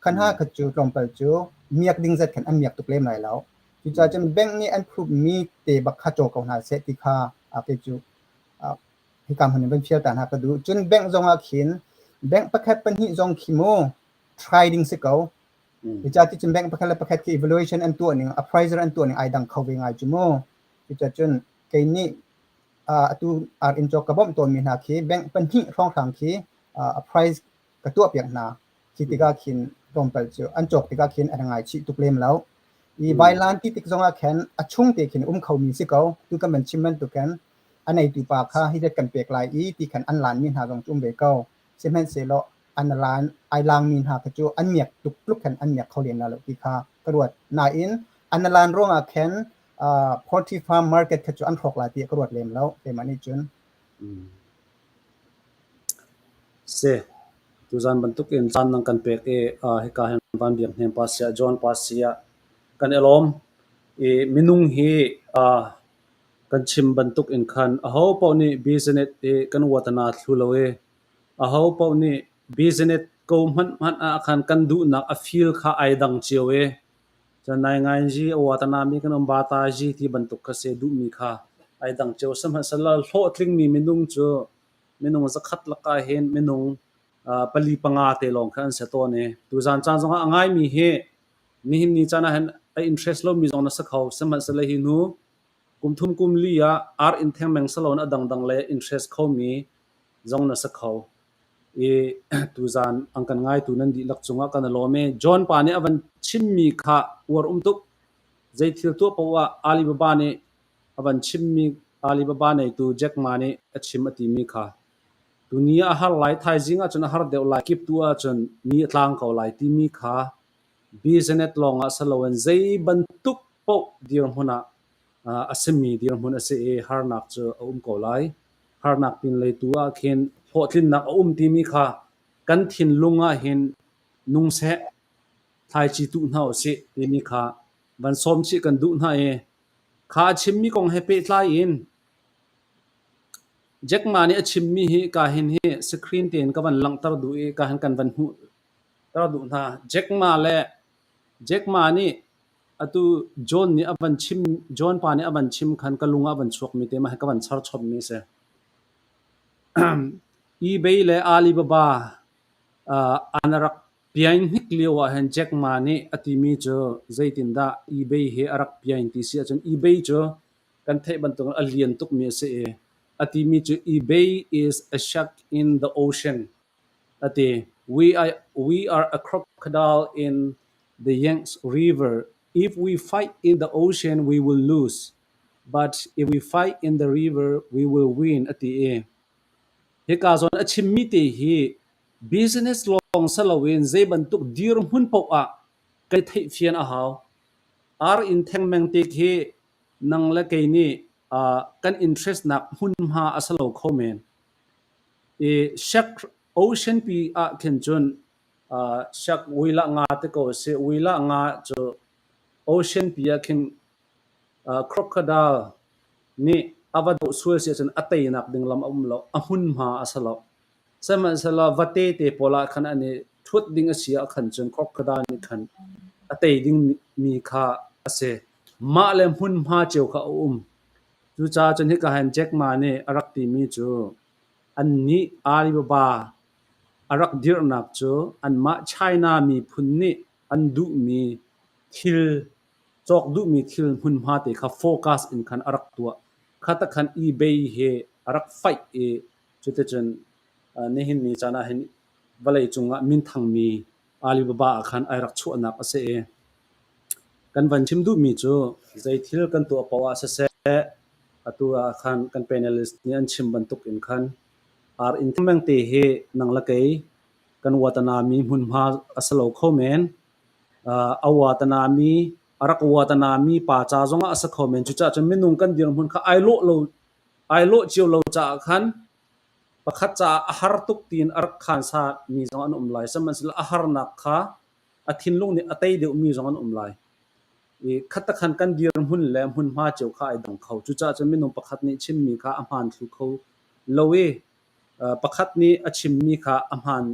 Khan ha kha cu tlawmpal cu miak ding zat khan an miak tuk lem lai lo. Cucaah cun bank nih an phupmi te bak kha caw ko hna seh ti kha kei cu hika hmun in van fial ta hna ka duh. Cun bank zong ah khin bank pakhat pahnih zong khi mu try ding si ko. Cucaah ti cun bank pakhat le pakhat khi evaluation an tuah ning, appraiser an tuah ning ai dang kho ve ngai cu mu. Cucaah cun kei nih atu ar inn cawk ka bawmh tawnmi hna khi bank pahnih hrawnghrang khi appraise ka tuahpiak hna. Khi tikah khin tlawmpal cu an cawk tikah khin an ngaichih tuk lem lo. I vailan ti tik zongah khan a chung te khin um khomi si ko. Tu kan van chim bantuk khan a neitu pa kha hi dat kan pek lai i ti khan an lanmi hna zong cu um ve ko. Sihmanhsehlaw an lan ai langmi hna kha cu an miak tuk tluk khan an miak kho lem la lo ti kha ka ruat. Nain an lan ruangah khan poultry farm market kha cu an hrawk lai ti ka ruat lem lo. Keimah nih cun. Si, tuzaan bantukin caan nan kan pek i hika hin Van Biak Hnem pa siah John pa siah kan i lawm. I minung hi kan chim bantuk in khan aho paoh nih business hi kan uatana thlu lo i aho paoh nih business ko hmanh hmanh ah khan kan duhnak a feel kha ai dang cio i cun naingainzi a uatana mi kan um batazi ti bantuk kha si duhmi kha ai dang cio. Sihmanhsehlaw hlawhtlingmi minung cu minung zakhat lakah hin minung pali panga te lawng kha an si tawn i tuzaan caan zongah a ngaimi hi nihin ni caan ah hin a interest lomi zong na si kho. Sihmanhsehlaw hi hnu kum thum kum li ah ar in thengmeng saloin a dangdang le interest khomi zong na si kho. I tuzaan an kan ngaitu nan dihlak cungah kan i lawm i John pa nih a van chimmi kha uar um tuk. Zei thil tuah paoh ah Alibaba nih a van chimmi Alibaba neitu Jack Ma nih a chim a timi kha tuni ah a har lai, thaizing ahcun a har deuh lai, kiptu ahcun ni a tlang ko lai timi kha business lawng ah si loin zei bantuk paoh dirhmun ah a simi dirhmun a si i harnak cu a um ko lai. Harnak pinlei tu ah khin hlawhtlinnak a um timi kha kan thinlung ah hin nung seh, thlaici tuh hna usih timi kha van sawm chih kan duh hna i kha a chimmi kong he pehtlai in Jack Ma nih a chimmi hi ka hin hi screen tein ka van langhter duh i ka hin kan van hmuhter duh hna. Jack Ma le Jack Ma nih atu John nih a van chim John pa nih a van chim khan ka lung ah a van chuakmi te mah hi ka van char chommi a si. eBay le Alibaba an rak piain hnik lio ah hin Jack Ma nih a timi cu zeitindah eBay hi a rak piain ti si ahcun eBay cu kan theih bantukin a lian tukmi a si i a timi cu eBay is a shark in the ocean a ti. We are a crocodile in the Yangtze River. If we fight in the ocean, we will lose. But if we fight in the river, we will win a ti i hika zawn a chimmi te hi business lawng si loin zei bantuk dirhmun paoh ah. Kan theihfian a hau. Ar inn thengmeng te khi nang le kei nih kan interest nak hmunhma a si lo kho men. I shek ocean pi ah khin cun shek uilah nga te ko a si. Uilah nga cu ocean pi ah khin crocodile nih a va doh sual si ahcun a teinak ding lam a um lo. A hmunhma a si lo. Sihmanhsehlaw vate te pawl ah khan an i ṭhut ding a si ah khan cun crocodile nih khan a tei dingmi kha a si. Mah le hmunhma cio kha a um. Cucaah cun hika hin Jack Ma nih a rak timi cu annih Alibaba a rak dirhnak cu anmah China miphun nih an duhmi thil cawk duhmi thil hmunhma te kha focus in khan a rak tuah. Kha tak khan eBay he a rak faih i Cuticun nihin ni caan ah hin vawlei cungah minthangmi Alibaba ah khan ai rak chuahnak a si i kan van chim duhmi cu zei thil kan tuah paoh ah siseh atu ah khan kan panelist nih an chim bantuk in khan ar inn mengte hi nang le kei kan uatanami hmunhma a si lo kho men. A uatanami a rak uatanami pa ca zongah a si kho men. Cucaah cun minung kan dirhmun kha ai lawh lo Ai lawh cio lo caah khan pakhat caah a har tuk tiin a rak khansa mi zong an um lai. Sihmanhsehlaw a harnak kha a thinlung nih a tei deuhmi zong an um lai. I khat kan dirhmun le hmunhma cio kha ai dang kho. Cucaah cun minung pakhat nih chimmi kha a hmaan thlu kho lo i pakhat nih a chimmi kha a hmaan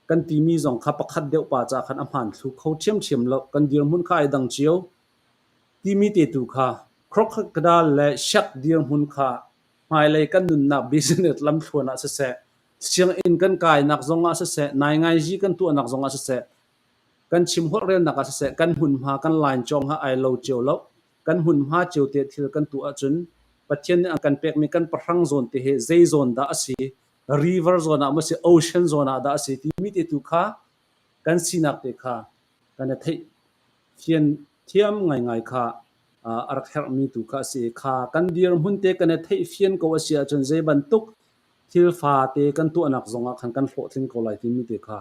kan timi zong kha pakhat deuh pa caah khan a hmaan thlu kho ṭhiamṭhiam lo. Kan dirhmun kha ai dang cio. Timi te tu kha crocodile le shark dirhmun kha hmailei kan nunnak business lamthluan ah siseh, sianginn kan kainak zongah siseh, naingaiji kan tuahnak zongah siseh, kan chim holhrelnak ah siseh, kan hmunhma kan line cawng ha ai lo cio lo. Kan hmunhma cio te thil kan tuah ahcun Pathian nih a kan pekmi kan pahrang zawn te hi zei zawn dah a si, river zawn ah maw si, ocean zawn ah dah a si timi te tu kha kan sinak te kha kan i theih fian thiam ngaingai kha a rak herhmi tu kha a si. Kha kan dirhmun te kan i theih fian ko a si ahcun zei bantuk thil fate kan tuahnak zongah khan kan hlawhtling ko lai timi te kha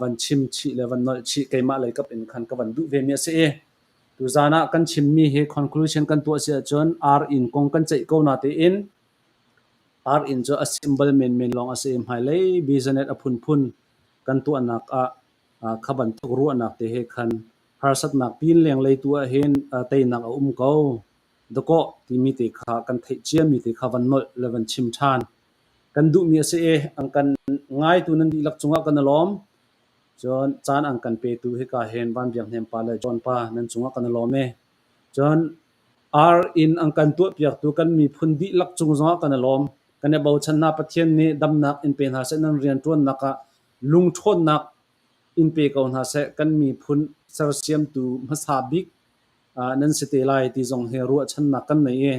van chim chih le van nolh chih keimah lei kap in khan ka van duh vemi a si i tuzaan ah kan chimmi hi conclusion kan tuah si ahcun ar inn kong kan ceih ko na tein ar inn cu a symbol menmen lawng a si i hmailei business a phunphun kan tuahnak ah Kha bantuk ruahnak te he khan harsatnak pin lenglei tu ahhin teinak a um ko. Dawkaw timi te kha kan theih ciami te kha van nolh le van chim ṭhan. Kan duhmi a si i an kan ngaitu nan dihlak cungah kan i lawm. Cun caan an kan petu hika hin Van Biak Hnem pa le John pa nan cungah kan i lawm i cun ar in an kan tuahpiaktu kan miphun dihlak cung zongah kan i lawm. Kan i bochan hna Pathian nih damnak in pe hna seh nan rianṭuannak ah lungṭhawnnak in pe ko hna seh. Kan miphun sersiamtu hmasa bik nan si te lai ti zong hi ruahchannak kan nei i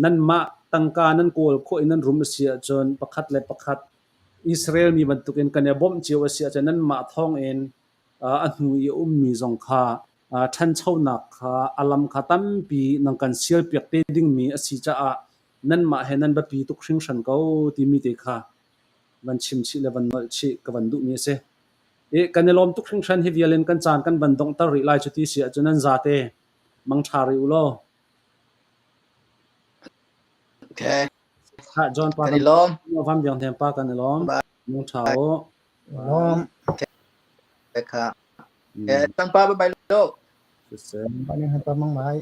nanmah tangka nan kawl khawh i nan rum a si ahcun pakhat le pakhat Israel mi bantukin kan i bawmh cio a si ahcun nanmah thawngin a hnu i a ummi zong kha ṭhanchonak kha a lam kha tampi nan kan sialpiak te dingmi a si caah nanmah he nan biapi tuk hringhran ko timi te kha van chim chih le van nolh chih ka van duhmi a si. I kan i lawm tuk hringhran hi vial in kan caan kan van donghter rih lai cu ti si ahcun nan zate mangṭha rih u law. Okay. Ha John pa kan i lawm. Van Biang Hnem pa kan i lawm. Mangṭha u. Lawm. Okay. Kha. Eh, Tan pa bye bye lo. Siseh. Pa ni pa mang bye.